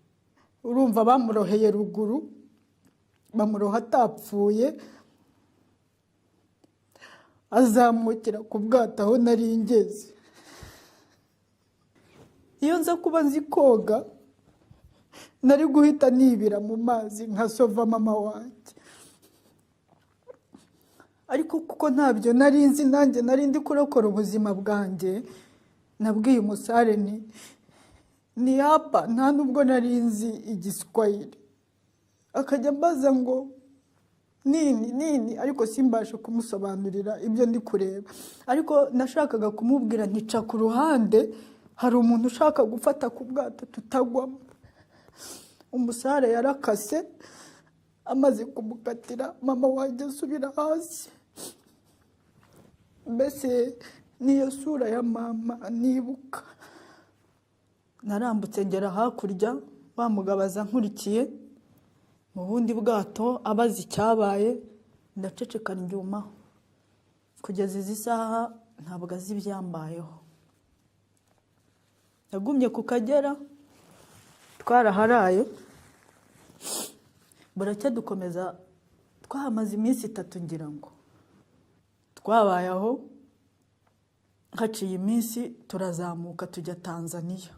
Speaker 2: Urumva bamuroheye ruguru, bamuroha atapfuye, azamukira ku bwato aho nari ngeze. Iyo nza kuba nzi koga, nari guhita nibira mu mazi nkasova mama wanjye, ariko kuko ntabyo nari nzi, nanjye nari ndi kurokora ubuzima bwanjye. Nabwiye umusare ni hapa, nta nubwo nari nzi Igiswahili. Akajya ambaza ngo nini nini, ariko simbashe kumusobanurira ibyo ndi kureba. Ariko nashakaga kumubwira ntica ku ruhande, hari umuntu ushaka gufata ku bwato tutagwamo. Umusare yarakase, amaze kumukatira mama wanjye asubira hasi. Mbese niyo sura ya mama nibuka. Narambutse ngera hakurya, wa mugabo aza nkurikiye mu bundi bwato, abaza icyabaye. Ndaceceka ndyumaho. Kugeza izi saha ntabwo azi ibyambayeho. Yagumye ku Kagera, twaraharaye, buracya dukomeza. Twahamaze iminsi 3 ngira ngo. Twabaye aho, haciye iminsi turazamuka tujya Tanzania,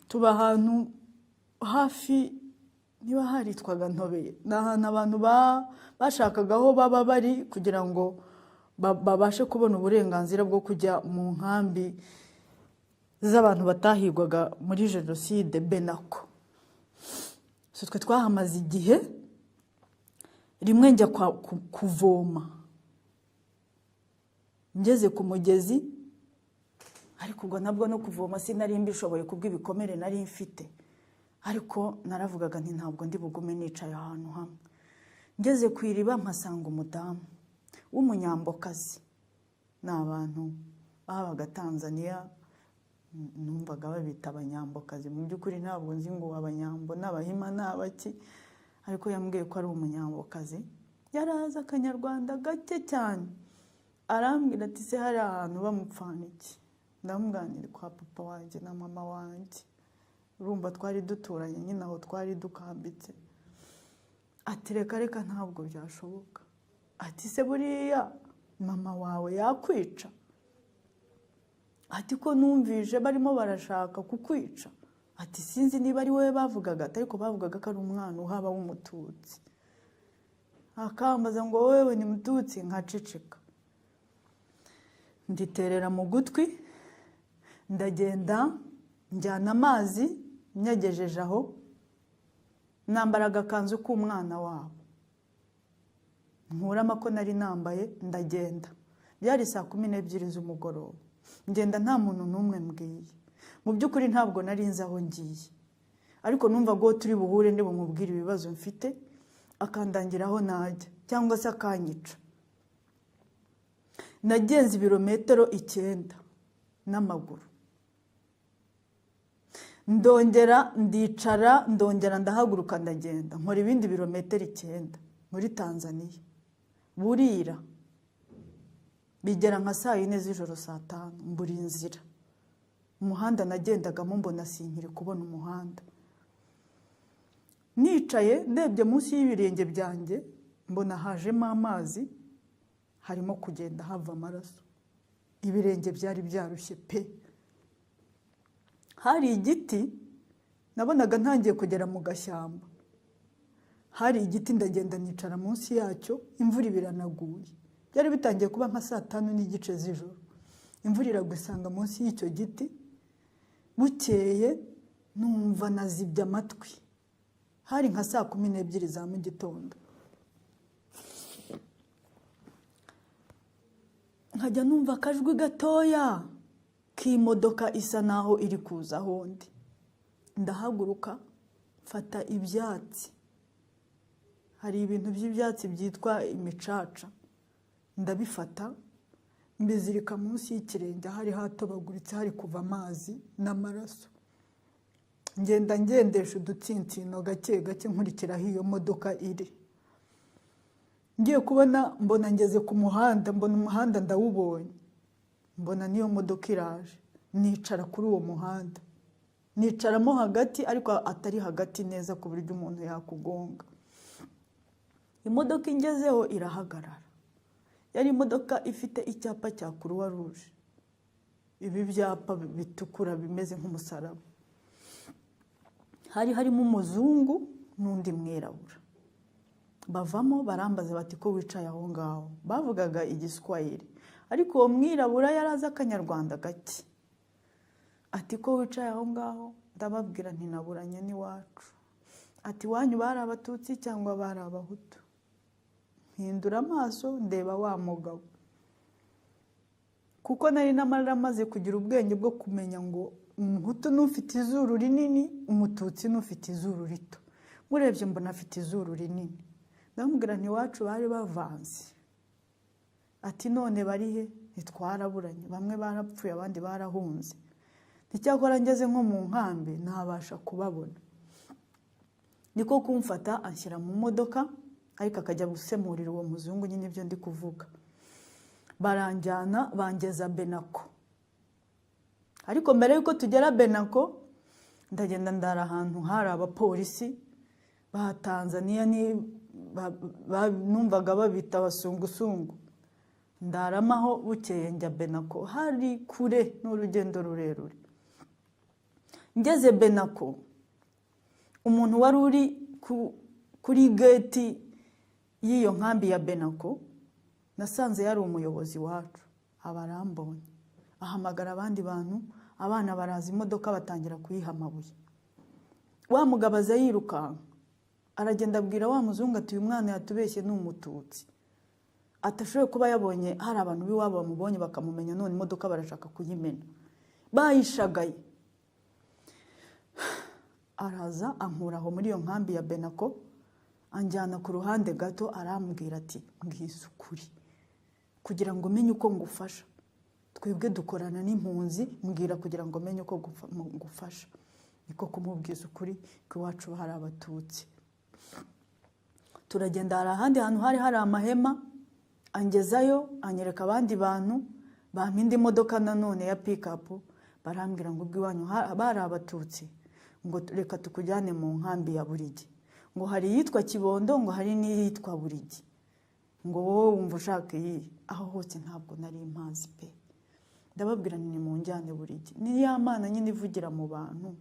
Speaker 2: tuba ahantu hafi, niba haritwaga Ntobeye, ni ahantu abantu bashakaga aho baba bari kugira ngo babashe kubona uburenganzira bwo kujya mu nkambi z'abantu batahigwaga muri jenoside, Benako. So twe twahamaze igihe. Rimwe njya kuvoma, ngeze ku mugezi, ariko ubwo nabwo no kuvoma sinari mbishoboye kubw'ibikomere nari mfite, ariko naravugaga nti ntabwo ndi bugume nicaye ahantu hamwe. Ngeze ku iriba mpasanga umudamu w'umunyambokazi, ni abantu Babaga Tanzania, numvaga babita abanyambokazi. Mu by'ukuri ntabwo nzi ngo abanyambo n'abahima ni abaki, ariko yambwiye ko ari umunyambokazi. Yari azi akanyarwanda gake cyane. Arambwira ati se hari ahantu bamupfana iki? Ndamubwira kwa papa wanjye na mama wanjye. Urumva twari duturanye nyine aho twari dukambitse. Ati reka reka ntabwo byashoboka. Ati se buriya mama wawe yakwica? Ati ko numvise barimo barashaka kukwica. Ati sinzi niba ari wowe bavugaga, ariko bavugaga ko ari umwana uhaba w'umututsi. Akambaza ngo wowe ni mututsi, nkaceceka. Nditerera mu gutwi, ndagenda njyana amazi nyagejeje aho, nambara agakanzu k'umwana wabo, nkuramo ko nari nambaye, ndagenda. Byari 12:00 z'umugoroba. Ngenda nta muntu n'umwe mbwiye. Mu by'ukuri ntabwo nari nzi aho ngiye, ariko numva ngo turi buhure ndi bumubwire ibibazo mfite, akandangira aho najya cyangwa se akanyica. Nagenze ibirometero 9 n'amaguru, ndongera ndicara, ndongera ndahaguruka ndagenda, nkora ibindi birometero 9 muri Tanzania. Burira bigera nka 4:00 z'ijoro, 5:00, mbura inzira. Umuhanda nagendagamo mbona sinkiri kubona umuhanda. Nicaye ndebye munsi y'ibirenge byanjye mbona hajemo amazi, harimo kugenda hava amaraso. Ibirenge byari byarushye pe. Hari igiti nabonaga ntangiye kugera mu gashyamba. Hari igiti ndagenda nicara munsi yacyo, imvura ibiranaguye. Byari bitangiye kuba nka 5:30 z'ijoro. Imvura iragwa isanga munsi y'icyo giti. Bukeye numva nazibye amatwi. Hari nka 12:00 za mu gitondo. Nkajya numva akajwi gatoya k'imodoka isa naho iri kuza aho ndi. Ndahaguruka mfata ibyatsi. Hari ibintu by'ibyatsi byitwa imicaca. Ndabifata mbizirika munsi y'ikirenge, hari hatobaguritse, hari kuva amazi n'amaraso. Ngenda ngendesha udutsinsino gake gake nkurikiraho iyo modoka iri. Ngiye kubona mbona ngeze ku muhanda, mbona umuhanda ndawubonye, mbona niyo modoka iraje. Nicara kuri uwo muhanda, nicaramo hagati, ariko atari hagati neza ku buryo umuntu yakugonga. Imodoka ingezeho irahagarara. Yari imodoka ifite icyapa cya Croix Rouge, ibi byapa bitukura bimeze nk'umusaraba. Hari harimo umuzungu n'undi mwirabura. Bavamo barambaza bati ko wicaye aho ngaho. Bavugaga igiswahili, ariko uwo mwirabura yari azi akanyarwanda gake. Ati ko wicaye aho ngaho? Ndababwira nti naburanye n'iwacu. Ati iwanyu bari abatutsi cyangwa bari abahutu? Mpindura amaso ndeba wa mugabo, kuko nari naramaze kugira ubwenge bwo kumenya ngo umuhutu n'ufite izuru rinini, umututsi n'ufite izuru rito. Murebye mbona afite izuru rinini. Ndamubwira nti iwacu bari bavanze. Ati none bari he? Ntitwaraburanye, bamwe barapfuye abandi barahunze. Icyakora ngeze nko mu nkambi ntabasha kubabona. Niko kumfata anshyira mu modoka, ariko akajya gusemurira uwo muzungu nyine ibyo ndi kuvuga. Baranjyana bangeza Benako. Ariko mbere yuko tugera Benako, ndagenda ndara ahantu hari abapolisi ba Tanzania, numvaga babita abasungusungu. Ndaramaho bukeye njya Benako, hari kure n'urugendo rurerure. Ngeze Benako, umuntu wari uri kuri geti y'iyo nkambi ya Benako, nasanze yari umuyobozi wacu. Abarambonye ahamagara abandi bantu, abana baraza imodoka batangira kuyiha amabuye. Wa mugabo aza yirukanka, aragenda abwira wa muzungu ati uyu mwana yatubeshye ni umututsi. Atashoboye kuba yabonye hari abantu b'iwabo bamubonye bakamumenya, none imodoka barashaka kuyimena. Bayishagaye. Araza ankura aho muri iyo nkambi ya Benako, anjyana ku ruhande gato, arambwira ati mbwiza ukuri kugira ngo umenye uko ngufasha. Twebwe dukorana n'impunzi, mbwira kugira ngo menye uko ngufasha. Niko kumubwiza ukuri ko iwacu hari Abatutsi. Turagenda, hari ahandi hantu hari hari amahema, angezayo, anyereka abandi bantu, bampa indi modoka nanone ya pick-up. Barambwira ngo ubwo iwanyu bari Abatutsi, ngo reka tukujyane mu nkambi ya Burigi. Ngo hari iyitwa Kibondo, ngo hari n'iyitwa Burigi, ngo wowe wumva ushaka iyi? Aho hose ntabwo nari mpazi pe. Ndababwira nti nimunjyane Burigi. Ni ya Mana nyine ivugira mu bantu.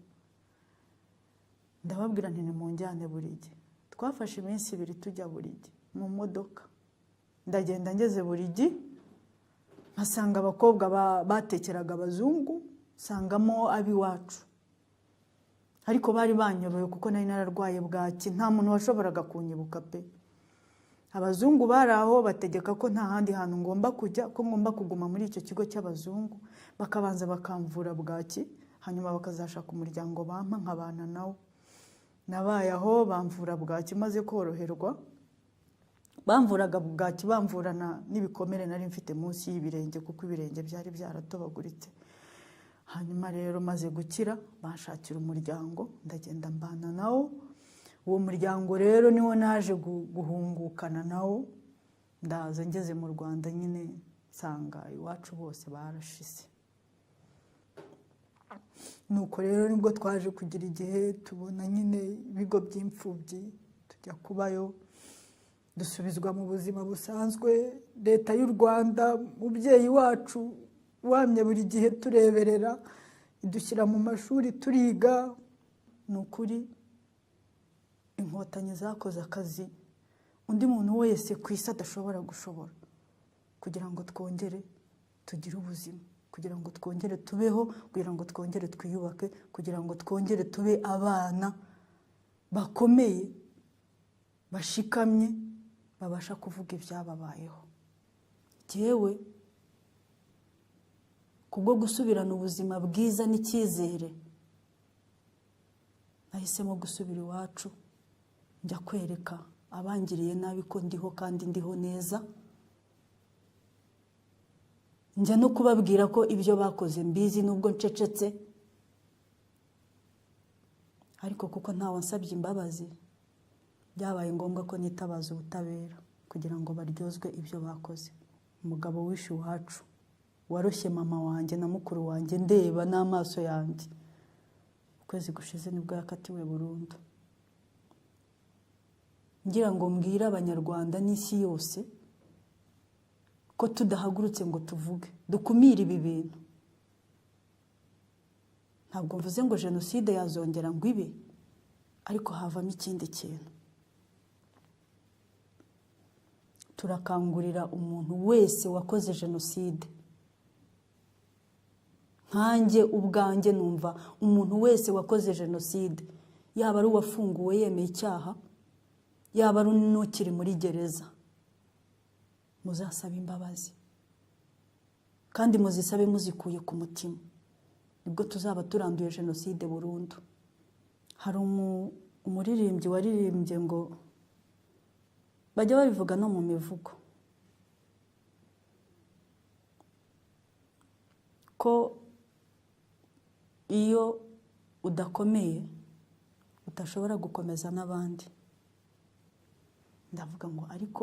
Speaker 2: Ndababwira nti nimunjyane Burigi. Twafashe iminsi 2 tujya Burigi mu modoka. Ndagenda, ngeze Burigi mpasanga abakobwa batekeraga abazungu, nsangamo ab'iwacu, ariko bari banyobewe kuko nari nararwaye bwaki, nta muntu washoboraga kunyibuka pe. Abazungu bari aho bategeka ko nta handi hantu ngomba kujya, ko ngomba kuguma muri icyo kigo cy'abazungu, bakabanza bakamvura bwaki, hanyuma bakazashaka umuryango bampa nkabana nawo. Nabaye aho bamvura bwaki. Maze koroherwa, bamvuraga bwaki, bamvurana n'ibikomere nari mfite munsi y'ibirenge, kuko ibirenge byari byaratobaguritse. Hanyuma rero maze gukira, banshakira umuryango, ndagenda mbana nawo. Uwo muryango rero niwo naje guhungukana nawo. Ndaza, ngeze mu Rwanda nyine nsanga iwacu bose barashize. Nuko rero nibwo twaje kugira igihe tubona nyine ibigo by'imfubyi, tujya kubayo, dusubizwa mu buzima busanzwe. Leta y'u Rwanda, umubyeyi wacu wamye buri gihe tureberera, idushyira mu mashuri turiga. Ni ukuri Inkotanyi zakoze akazi undi muntu wese ku isi adashobora gushobora, kugira ngo twongere tugire ubuzima, kugira ngo twongere tubeho, kugira ngo twongere twiyubake, kugira ngo twongere tube abana bakomeye, bashikamye, babasha kuvuga ibyababayeho. Jyewe kubwo gusubirana ubuzima bwiza n'icyizere, nahisemo gusubira iwacu, njya kwereka abangiriye nabi ko ndiho kandi ndiho neza, njya no kubabwira ko ibyo bakoze mbizi nubwo ncecetse, ariko kuko ntawe wansabye imbabazi, byabaye ngombwa ko nitabaza ubutabera kugira ngo baryozwe ibyo bakoze. Umugabo wishe iwacu, waroshye mama wanjye na mukuru wanjye ndeba n'amaso yanjye, ukwezi gushize nibwo yakatiwe burundu. Ngira ngo mbwire Abanyarwanda n'isi yose ko tudahagurutse ngo tuvuge, dukumire ibi bintu. Ntabwo mvuze ngo jenoside yazongera ngo ibe, ariko havamo ikindi kintu. Turakangurira umuntu wese wakoze jenoside, nkanjye ubwanjye numva umuntu wese wakoze jenoside, yaba ari uwafunguwe yemeye icyaha, yaba ari n'ukiri muri gereza, muzasabe imbabazi kandi muzisabe muzikuye ku mutima, nibwo tuzaba turanduye jenoside burundu. Hari umuririmbyi waririmbye ngo bajya babivuga no mu mivugo, ko iyo udakomeye udashobora gukomeza n'abandi. Ndavuga ngo ariko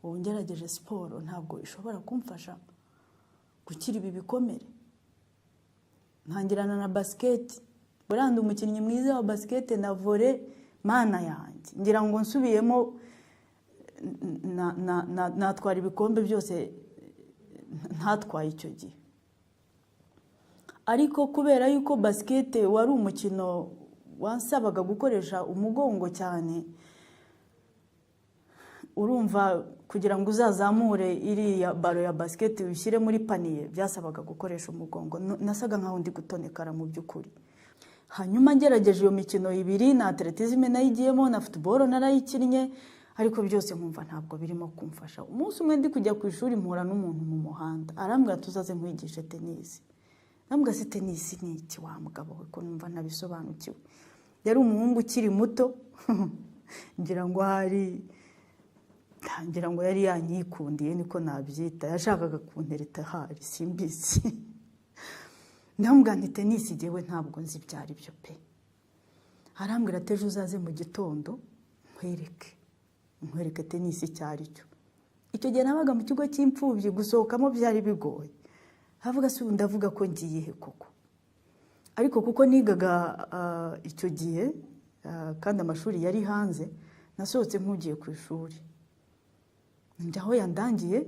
Speaker 2: ubu ngerageje siporo ntabwo ishobora kumfasha gukira ibi bikomere. Ntangirana na basiketi, buranda umukinnyi mwiza wa basiketi na vore, mana yanjye, ngira ngo nsubiyemo natwara ibikombe byose ntatwaye icyo gihe. Ariko kubera yuko basiketi wari umukino wansabaga gukoresha umugongo cyane, urumva kugira ngo uzazamure iriya baro ya basiketi ushyire muri paniye byasabaga gukoresha umugongo. Nasaga nkaho ndi gutonekara mu by'ukuri. Hanyuma ngerageje iyo mikino ibiri, na atletisme nayigiyemo, na football narayikinnye, ariko byose nkumva ntabwo birimo kumfasha. Umunsi umwe ndi kujya ku ishuri mpura n'umuntu mu muhanda, arambwira tuzaze nkwigishe tennis. Ndambwira se tennis ni iki wa mugabo we, ko numva ntabisobanukiwe. Yari umuhungu ukiri muto, ngira ngo hari
Speaker 1: Ngira ngo yari yanyikundiye, niko nabyita, yashakaga kuntereta ahari, simbizi. Ndamubwira nti: "Tenisi jyewe ntabwo nzi ibyo ari byo pe." Arambwira ati: "Ejo uzaze mu gitondo nkwereke tenisi icyo ari cyo." Icyo gihe nabaga mu kigo cy'imfubyi, gusohokamo byari bigoye. Avuga se ubu ndavuga ko ngiye he koko? Ariko kuko nigaga icyo gihe, kandi amashuri yari hanze, nasohotse nk'ugiye ku ishuri, njya aho yandangiye,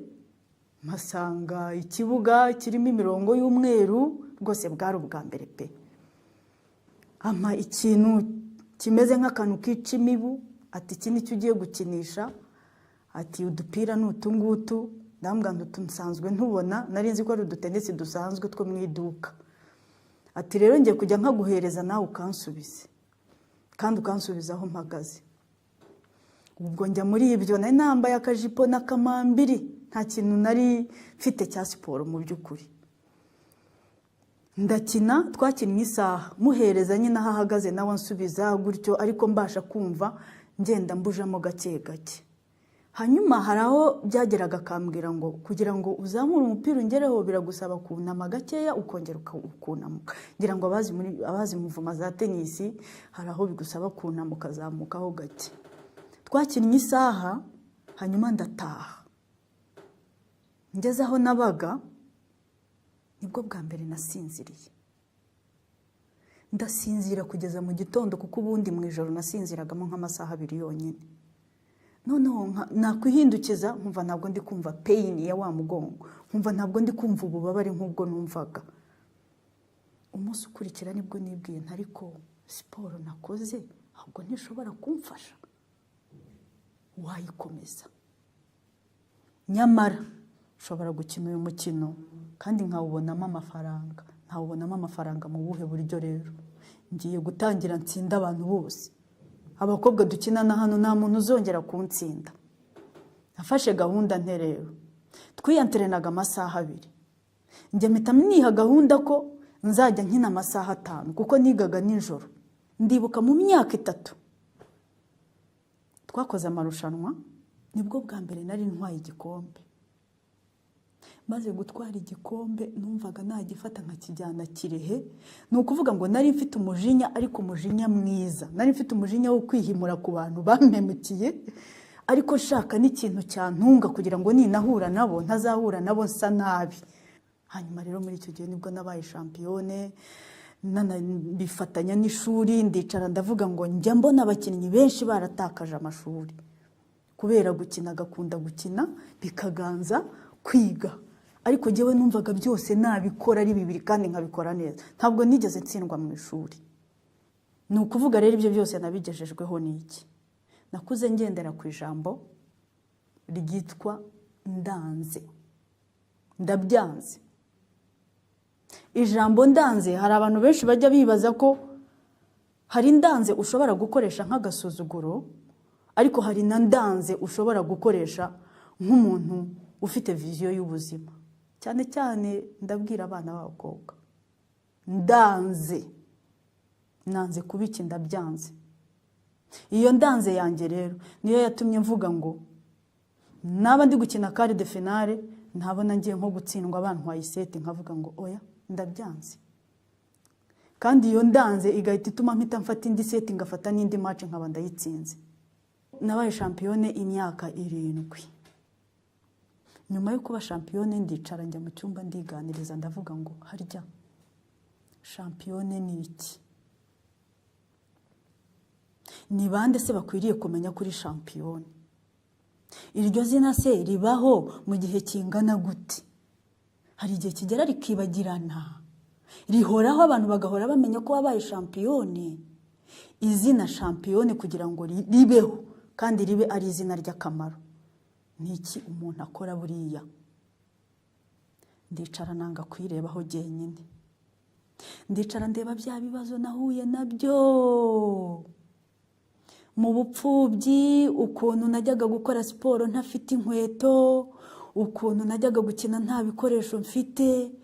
Speaker 1: mpasanga ikibuga kirimo imirongo y'umweru. Rwose bwari ubwa mbere pe. Ampa ikintu kimeze nk'akantu kica imibu, ati: "Iki nicyo ugiye gukinisha." Ati: "Udupira ni utu ngutu." Ndambwira ngo: "Utu nsanzwe ntubona, nari nzi ko ari udutenesi dusanzwe two mu iduka." Ati: "Rero ngiye kujya nkaguhereza, nawe ukansubize, kandi ukansubiza aho mpagaze." Ubwo njya muri ibyo, nari nambaye akajipo n'akamambiri, nta kintu nari mfite cya siporo mu by'ukuri. Ndakina, twakinnye isaha, muhereza nyine aho ahagaze, nawe ansubiza gutyo, ariko mbasha kumva ngenda mbujamo gake gake. Hanyuma hari aho byageraga akambwira ngo: "Kugira ngo uzamure umupira ungereho, biragusaba kunama gakeya, ukongera ukunamuka." Ngira ngo abazi mouvement za tenisi, hari aho bigusaba kunama ukazamukaho gake. Twakinnye isaha, hanyuma ndataha. Ngeze aho nabaga, nibwo bwa mbere nasinziriye, ndasinzira kugeza mu gitondo, kuko ubundi mu ijoro nasinziragamo nk'amasaha 2 yonyine. Noneho nakwihindukiza nkumva ntabwo ndi kumva pain ya wa mugongo, nkumva ntabwo ndi kumva ububabare nk'ubwo numvaga. Umunsi ukurikira nibwo nibwiye nti: "Ariko siporo nakoze ahubwo ntishobora kumfasha, wayikomeza. Nyamara nshobora gukina uyu mukino kandi nkawubonamo amafaranga. Nkawubonamo amafaranga mu buhe buryo rero? Ngiye gutangira ntsinde abantu bose, abakobwa dukinana hano nta muntu uzongera kuntsinda." Nafashe gahunda nte rero? Twiyanterenaga amasaha 2, njye mpita niha gahunda ko nzajya nkina amasaha 5, kuko nigaga nijoro. Ndibuka mu myaka 3 twakoze amarushanwa, nibwo bwa mbere nari ntwaye igikombe. Maze gutwara igikombe, numvaga nagifata nkakijyana Kirehe. Ni ukuvuga ngo nari mfite umujinya, ariko umujinya mwiza. Nari mfite umujinya wo kwihimura ku bantu bampemukiye, ariko nshaka n'ikintu cyantunga kugira ngo ninahura nabo ntazahura nabo nsa nabi. Hanyuma rero muri icyo gihe nibwo nabaye championne, bifatanya n'ishuri. Ndicara ndavuga ngo njya mbona abakinnyi benshi baratakaje amashuri kubera gukina, agakunda gukina bikaganza kwiga, ariko njyewe numvaga byose nabikora ari bibiri kandi nkabikora neza. Ntabwo nigeze ntsindwa mu ishuri. Ni ukuvuga rero ibyo byose nabigejejweho n'iki? Nakuze ngendera ku ijambo ryitwa "ndanze", "ndabyanze". Ijambo "ndanze", hari abantu benshi bajya bibaza ko hari "ndanze" ushobora gukoresha nk'agasuzuguro, ariko hari na "ndanze" ushobora gukoresha nk'umuntu ufite vision y'ubuzima. Cyane cyane ndabwira abana b'abakobwa: ndanze, nanze kuba iki, ndabyanze. Iyo "ndanze" yanjye rero niyo yatumye mvuga ngo naba ndi gukina quart de finale, ntabona ngiye nko gutsindwa, bantwaye iseti, nkavuga ngo: "Oya, ndabyanze." Kandi iyo "ndanze" igahita ituma mpita mfata indi seti, ngafata n'indi match, nkaba ndayitsinze. Nabaye championne imyaka 7. Nyuma yo kuba championne, ndicara, njya mu cyumba, ndiganiriza, ndavuga ngo: "Harya championne ni iki? Ni bande se bakwiriye kumenya kuri championne? Iryo zina se ribaho mu gihe kingana gute? Hari igihe kigera rikibagirana? Rihoraho, abantu bagahora bamenya ko wabaye championne? Izina championne kugira ngo ribeho kandi ribe ari izina ry'akamaro, ni iki umuntu akora buriya?" Ndicara, nanga kwirebaho jyenyine, ndicara ndeba bya bibazo nahuye nabyo mu bupfubyi, ukuntu najyaga gukora siporo ntafite inkweto, ukuntu najyaga gukina nta bikoresho mfite.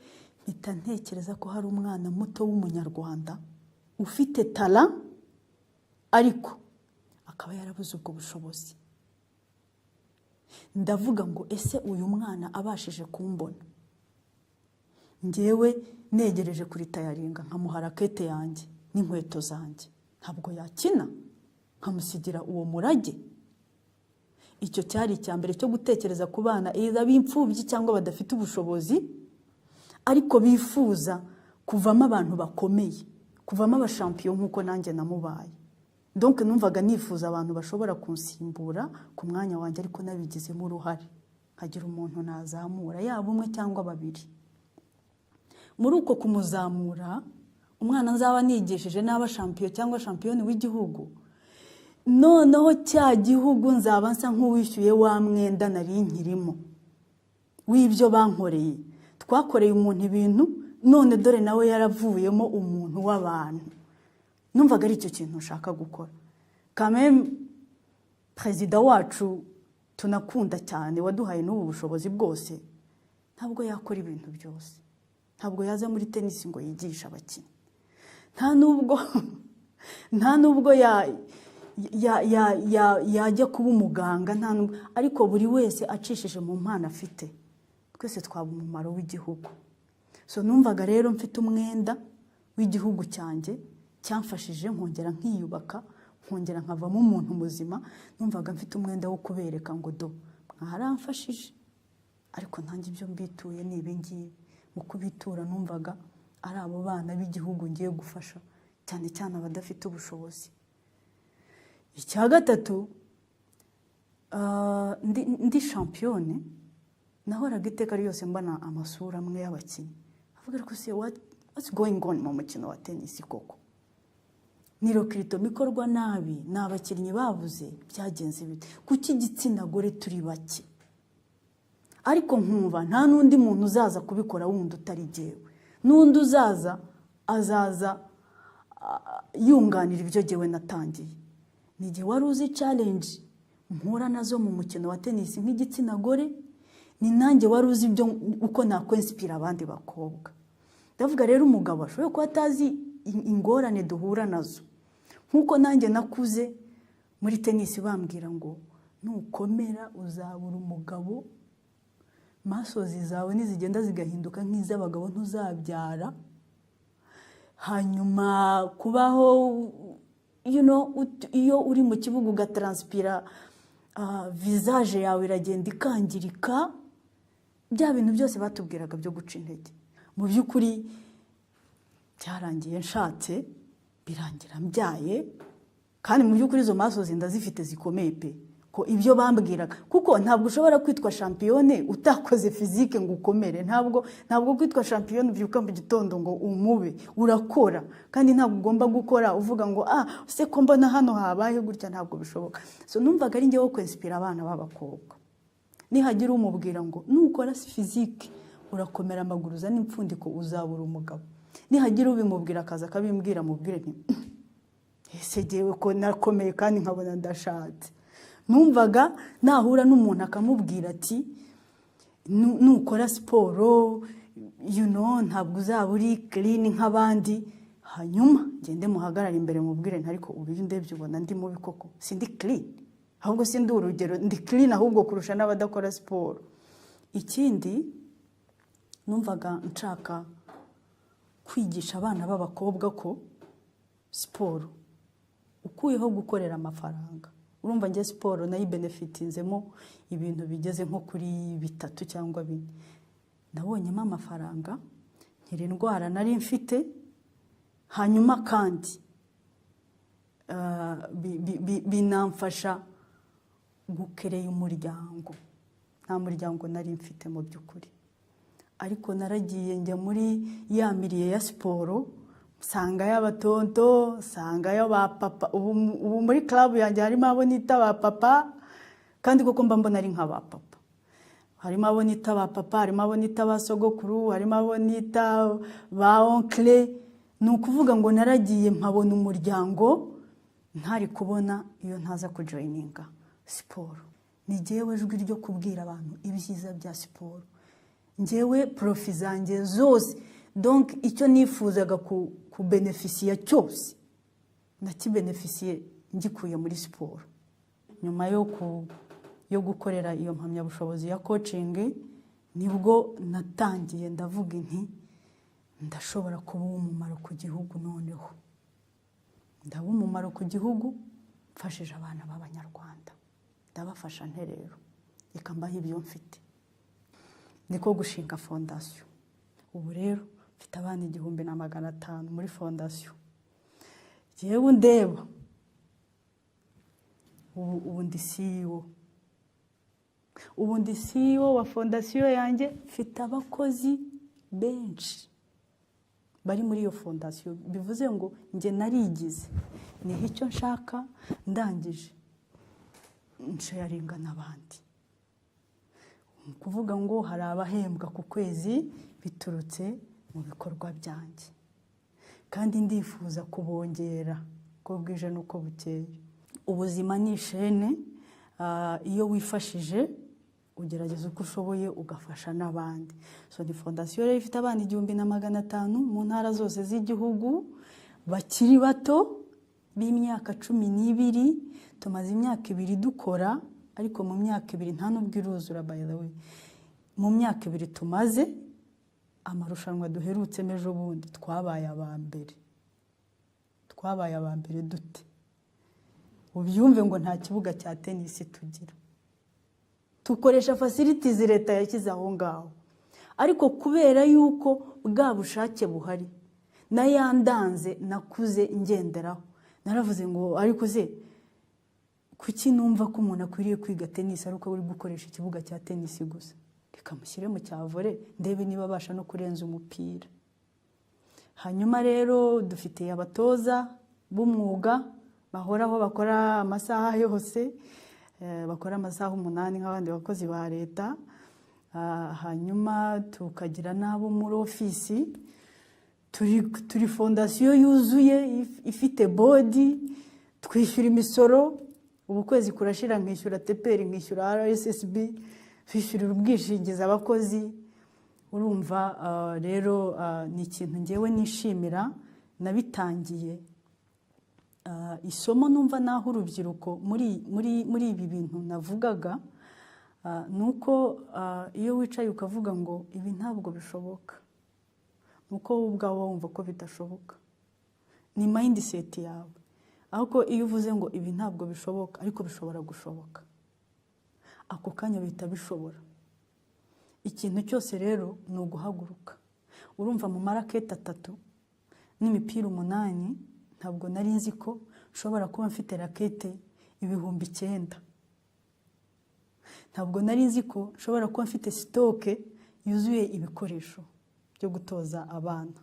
Speaker 1: Mpita ntekereza ko hari umwana muto w'Umunyarwanda ufite talent, ariko akaba yarabuze ubwo bushobozi. Ndavuga ngo: "Ese uyu mwana abashije kumbona ngewe negereje kuri tayaringa, nkamuha raquette yanjye n'inkweto zanjye, ntabwo yakina nkamusigira uwo murage?" Icyo cyari icya mbere cyo gutekereza ku bana, either b'imfubyi cyangwa badafite ubushobozi, ariko bifuza kuvamo abantu bakomeye, kuvamo abashampiyo nk'uko nanjye namubaye. Donc numvaga nifuza abantu bashobora kunsimbura ku mwanya wanjye, ariko nabigizemo uruhare, nkagira umuntu nazamura, yaba umwe cyangwa babiri. Muri uko kumuzamura, umwana nzaba nigishije n'aba champion cyangwa championne w'igihugu, noneho cya gihugu nzaba nsa nk'uwishyuye wa mwenda nari nkirimo w'ibyo bankoreye. Twakoreye umuntu ibintu, none dore nawe yaravuyemo umuntu w'abantu. Numvaga ari icyo kintu nshaka gukora. Kameme perezida wacu tunakunda cyane, waduhaye n'ubu bushobozi bwose, ntabwo yakora ibintu byose. Ntabwo yaza muri tenisi ngo yigishe abakinnyi, nta nubwo yajya kuba umuganga, nta nubwo. Ariko buri wese acishije mu mpano afite, twese twaba umumaro w'igihugu. So numvaga rero mfite umwenda w'igihugu cyanjye cyamfashije, nkongera nkiyubaka, nkongera nkavamo umuntu muzima. Numvaga mfite umwenda wo kubereka ngo: "Do mwaramfashije, ariko ntange ibyo mbituye ni ibi ngibi." Mu kubitura, numvaga ari abo bana b'igihugu ngiye gufasha, cyane cyane abadafite ubushobozi. Icya gatatu, ndi championne, nahoraga iteka ryose mbona amasura amwe y'abakinnyi, avuga: "Ariko se what's going on mu mukino wa tenisi koko? Ni recrutement ikorwa nabi? Ni abakinnyi babuze? Byagenze bite? Kuki igitsina gore turi bake?" Ariko nkumva nta n'undi muntu uzaza kubikora wundi utari jyewe. N'undi uzaza azaza yunganira ibyo jyewe natangiye. Ni igihe wari uzi challenge mpura nazo mu mukino wa tenisi nk'igitsina gore, ni nanjye wari uzi ibyo uko nakwensipira abandi bakobwa. Ndavuga rero, umugabo ashobora kuba atazi ingorane duhura nazo, nk'uko nanjye nakuze muri tenisi bambwira ngo: "Nukomera uzabura umugabo, muscles zawe nizigenda zigahinduka nk'iz'abagabo ntuzabyara." Hanyuma kubaho, iyo uri mu kibuga ugataransipira, visage yawe iragenda ikangirika. Bya bintu byose batubwiraga byo guca intege, mu by'ukuri byarangiye nshatse, birangira mbyaye. Kandi mu by'ukuri izo muscles ndazifite zikomeye pe, ko ibyo bambwiraga, kuko ntabwo ushobora kwitwa championne utakoze physique ngo ukomere. Ntabwo kwitwa championne ubyuka mu gitondo ngo umube. Urakora, kandi ntabwo ugomba gukora uvuga ngo: "Ah, se ko mbona hano habaye gutya?" Ntabwo bishoboka. So numvaga ari njye wo kwensipira abana b'abakobwa. Nihagira umubwira ngo: "Nukora physique urakomera amaguru, uzana impfundiko, uzabura umugabo," nihagira ubimubwira akaza akabimbwira, mubwire nti: "Ese jyewe ko nakomeye kandi nkabona ndashatse?" Numvaga nahura n'umuntu akamubwira ati: "Nukora siporo, ntabwo uzaba uri clean nk'abandi," hanyuma ngende muhagarare imbere mubwire nti: "Ariko ubu iyo ndebye ubona ndi mubi koko? Sindi clean? Ahubwo sindi urugero? Ndi clean ahubwo kurusha n'abadakora siporo." Ikindi, numvaga nshaka kwigisha abana b'abakobwa ko siporo, ukuyeho gukorera amafaranga, urumva njye siporo nayibenefitinzemo ibintu bigeze nko kuri bitatu cyangwa bine. Nabonyemo amafaranga, nkira indwara nari mfite, hanyuma kandi binamfasha gukereya umuryango. Nta muryango nari mfite mu by'ukuri, ariko naragiye njya muri ya milieu ya siporo, nsangayo abatonto, nsangayo ba papa. Ubu muri club yanjye harimo abo nita ba papa, kandi koko mba mbona ari nka ba papa. Harimo abo nita ba papa, harimo abo nita ba sogokuru, harimo abo nita ba oncle. Ni ukuvuga ngo naragiye mpabona umuryango ntari kubona iyo ntaza kujoyininga siporo. Ni jyewe jwi ryo kubwira abantu ibyiza bya siporo. Njyewe profit zanjye zose, donc icyo nifuzaga kubenefisiya cyose, nakibenefisiye ngikuye muri siporo. Nyuma yo yo gukorera iyo mpamyabushobozi ya coaching, nibwo natangiye ndavuga nti: "Ndashobora kuba uw'umumaro ku gihugu." Noneho ndaba umumaro ku gihugu mfashije abana b'Abanyarwanda. Ndabafasha nte rero? Reka mbahe ibyo mfite. Niko gushinga fondasiyo. Ubu rero mfite abana 1500 muri fondasiyo. Yewe, ndeba ubu ndi CEO, ubu ndi CEO wa fondasiyo yanjye. Mfite abakozi benshi bari muri iyo fondasiyo. Bivuze ngo njye narigize, niho icyo nshaka, ndangije nsharinga n'abandi. Ni ukuvuga ngo hari abahembwa ku kwezi biturutse mu bikorwa byanjye, kandi ndifuza kubongera uko bwije n'uko bukeye. Ubuzima ni ishene. Iyo wifashije, ugerageza uko ushoboye ugafasha n'abandi. So ni fondasiyo rero ifite abana 1500 mu ntara zose z'igihugu, bakiri bato b'imyaka 12. Tumaze imyaka 2 dukora, ariko mu myaka 2, nta n'ubwo iruzura by the way, mu myaka 2 tumaze, amarushanwa duherutsemo ejo bundi twabaye aba mbere. Twabaye aba mbere dute? Ubyumve ngo nta kibuga cya tenisi tugira, dukoresha facilities leta yashyize aho ngaho. Ariko kubera yuko bwa bushake buhari nayandanze, nakuze ngenderaho, naravuze ngo: "Ariko se kuki numva ko umuntu akwiriye kwiga tenisi ari uko uri gukoresha ikibuga cya tenisi gusa? Reka mushyire mu cya volley, ndebe niba abasha no kurenza umupira." Hanyuma rero dufite abatoza b'umwuga bahoraho, bakora amasaha yose, bakora amasaha 8 nk'abandi bakozi ba leta. Hanyuma tukagira n'abo muri ofisi. Turi fondasiyo yuzuye ifite board, twishyura imisoro. Ubu kwezi kurashira nkishyura TPR, nkishyura RSSB, twishyurira ubwishingizi abakozi. Urumva rero ni ikintu ngewe nishimira nabitangiye. Isomo numva naho urubyiruko muri ibi bintu navugaga ni uko iyo wicaye ukavuga ngo ibi ntabwo bishoboka, ni uko wowe ubwawe wumva ko bidashoboka, ni mindset yawe. Ariko iyo uvuze ngo ibi ntabwo bishoboka ariko bishobora gushoboka, ako kanya bihita bishobora. Ikintu cyose rero ni uguhaguruka. Urumva, mu maraketi 3 n'imipira 8, ntabwo nari nzi ko nshobora kuba mfite rakete 9000. Ntabwo nari nzi ko nshobora kuba mfite stock yuzuye ibikoresho byo gutoza abana.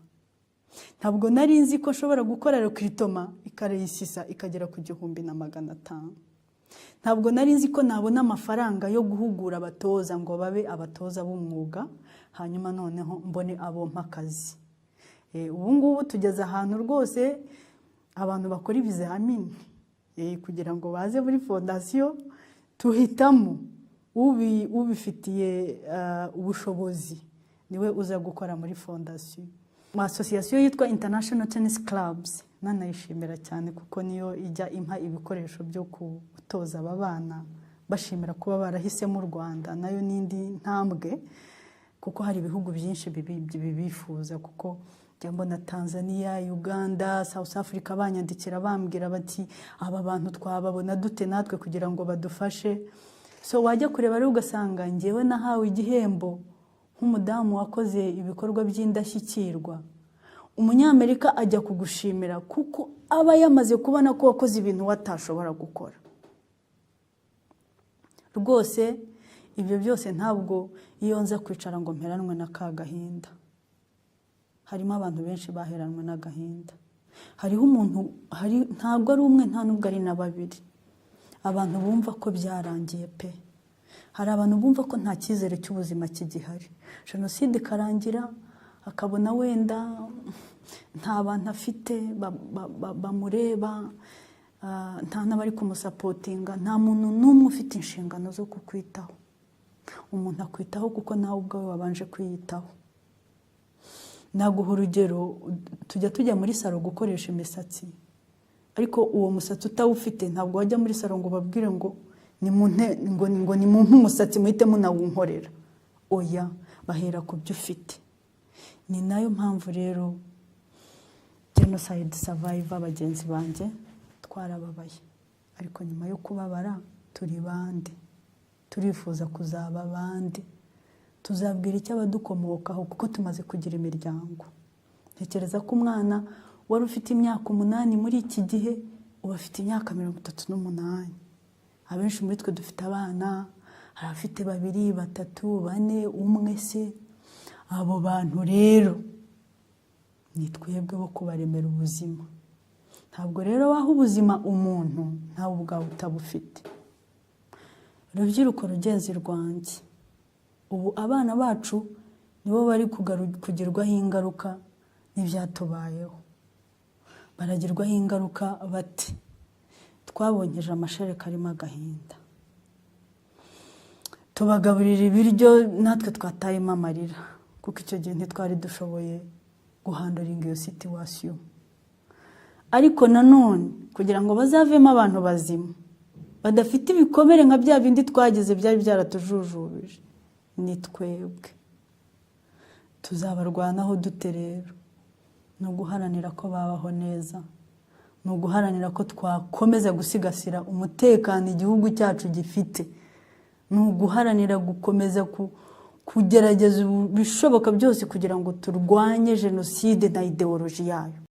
Speaker 1: Ntabwo nari nzi ko nshobora gukora recrutement ikareyisisa ikagera ku 1500. Ntabwo nari nzi ko nabona amafaranga yo guhugura abatoza ngo babe abatoza b'umwuga, hanyuma noneho mbone abo mpa akazi. Ubu ngubu tugeze ahantu rwose abantu bakora ibizamini kugira ngo baze muri fondasiyo. Tuhitamo ubifitiye ubushobozi, niwe uza gukora muri fondasiyo. Mu asosiyasiyo yitwa International Tennis Clubs, nanayishimira cyane kuko niyo ijya impa ibikoresho byo gutoza aba bana, bashimira kuba barahisemo u Rwanda. Nayo n'indi ntambwe, kuko hari ibihugu byinshi bibifuza, kuko njya mbona Tanzania, Uganda, South Africa banyandikira bambwira bati: "Aba bantu twababona dute natwe kugira ngo badufashe?" So wajya kureba rero ugasanga ngewe nahawe igihembo nk'umudamu wakoze ibikorwa by'indashyikirwa. Umunyamerika ajya kugushimira kuko aba yamaze kubona ko wakoze ibintu watashobora gukora. Rwose ibyo byose ntabwo iyo nza kwicara ngo mperanwe na ka gahinda. Harimo abantu benshi baheranwe n'agahinda. Hariho umuntu hari, ntabwo ari umwe, nta nubwo ari na babiri, abantu bumva ko byarangiye pe. Hari abantu bumva ko nta cyizere cy'ubuzima kigihari, jenoside ikarangira akabona wenda nta bantu afite bamureba, nta n'abari kumusupportinga. Nta muntu n'umwe ufite inshingano zo kukwitaho. Umuntu akwitaho kuko nawe ubwawe wabanje kwiyitaho. Naguha urugero: tujya muri salon gukoresha imisatsi, ariko uwo musatsi utawufite ntabwo wajya muri salon ngo ubabwire ngo
Speaker 2: Ngo nimumpe umusatsi muhite munawunkorera. Oya, bahera ku byo ufite. Ni nayo mpamvu rero genocide survivor bagenzi banjye twarababaye, ariko nyuma yo kubabara turi bande? Turifuza kuzaba abandi? Tuzabwira icyo abadukomokaho? Kuko tumaze kugira imiryango. Ntekereza ko umwana wari ufite imyaka 8 muri iki gihe ubu afite imyaka 38. Abenshi muri twe dufite abana, hari abafite babiri, batatu, bane, umwe se. Abo bantu rero ni twebwe bo kubaremera ubuzima. Ntabwo rero waha ubuzima umuntu ntawe ubwawe utabufite. Rubyiruko rugenzi rwanjye, ubu abana bacu nibo bari kugirwaho ingaruka n'ibyatubayeho. Baragirwaho ingaruka bate? Twabonkeje amashereka arimo agahinda, tubagaburira ibiryo natwe twatayemo amarira, kuko icyo gihe ntitwari dushoboye guhandlinga iyo situation. Ariko nanone kugira ngo bazavemo abantu bazima badafite ibikomere nka bya bindi twagize byari byaratujujubije, ni twebwe tuzabarwanaho. Dute rero? Ni uguharanira ko babaho neza, ni uguharanira ko twakomeza gusigasira umutekano igihugu cyacu gifite, ni uguharanira gukomeza kugerageza ibishoboka byose kugira ngo turwanye jenoside na ideology yayo.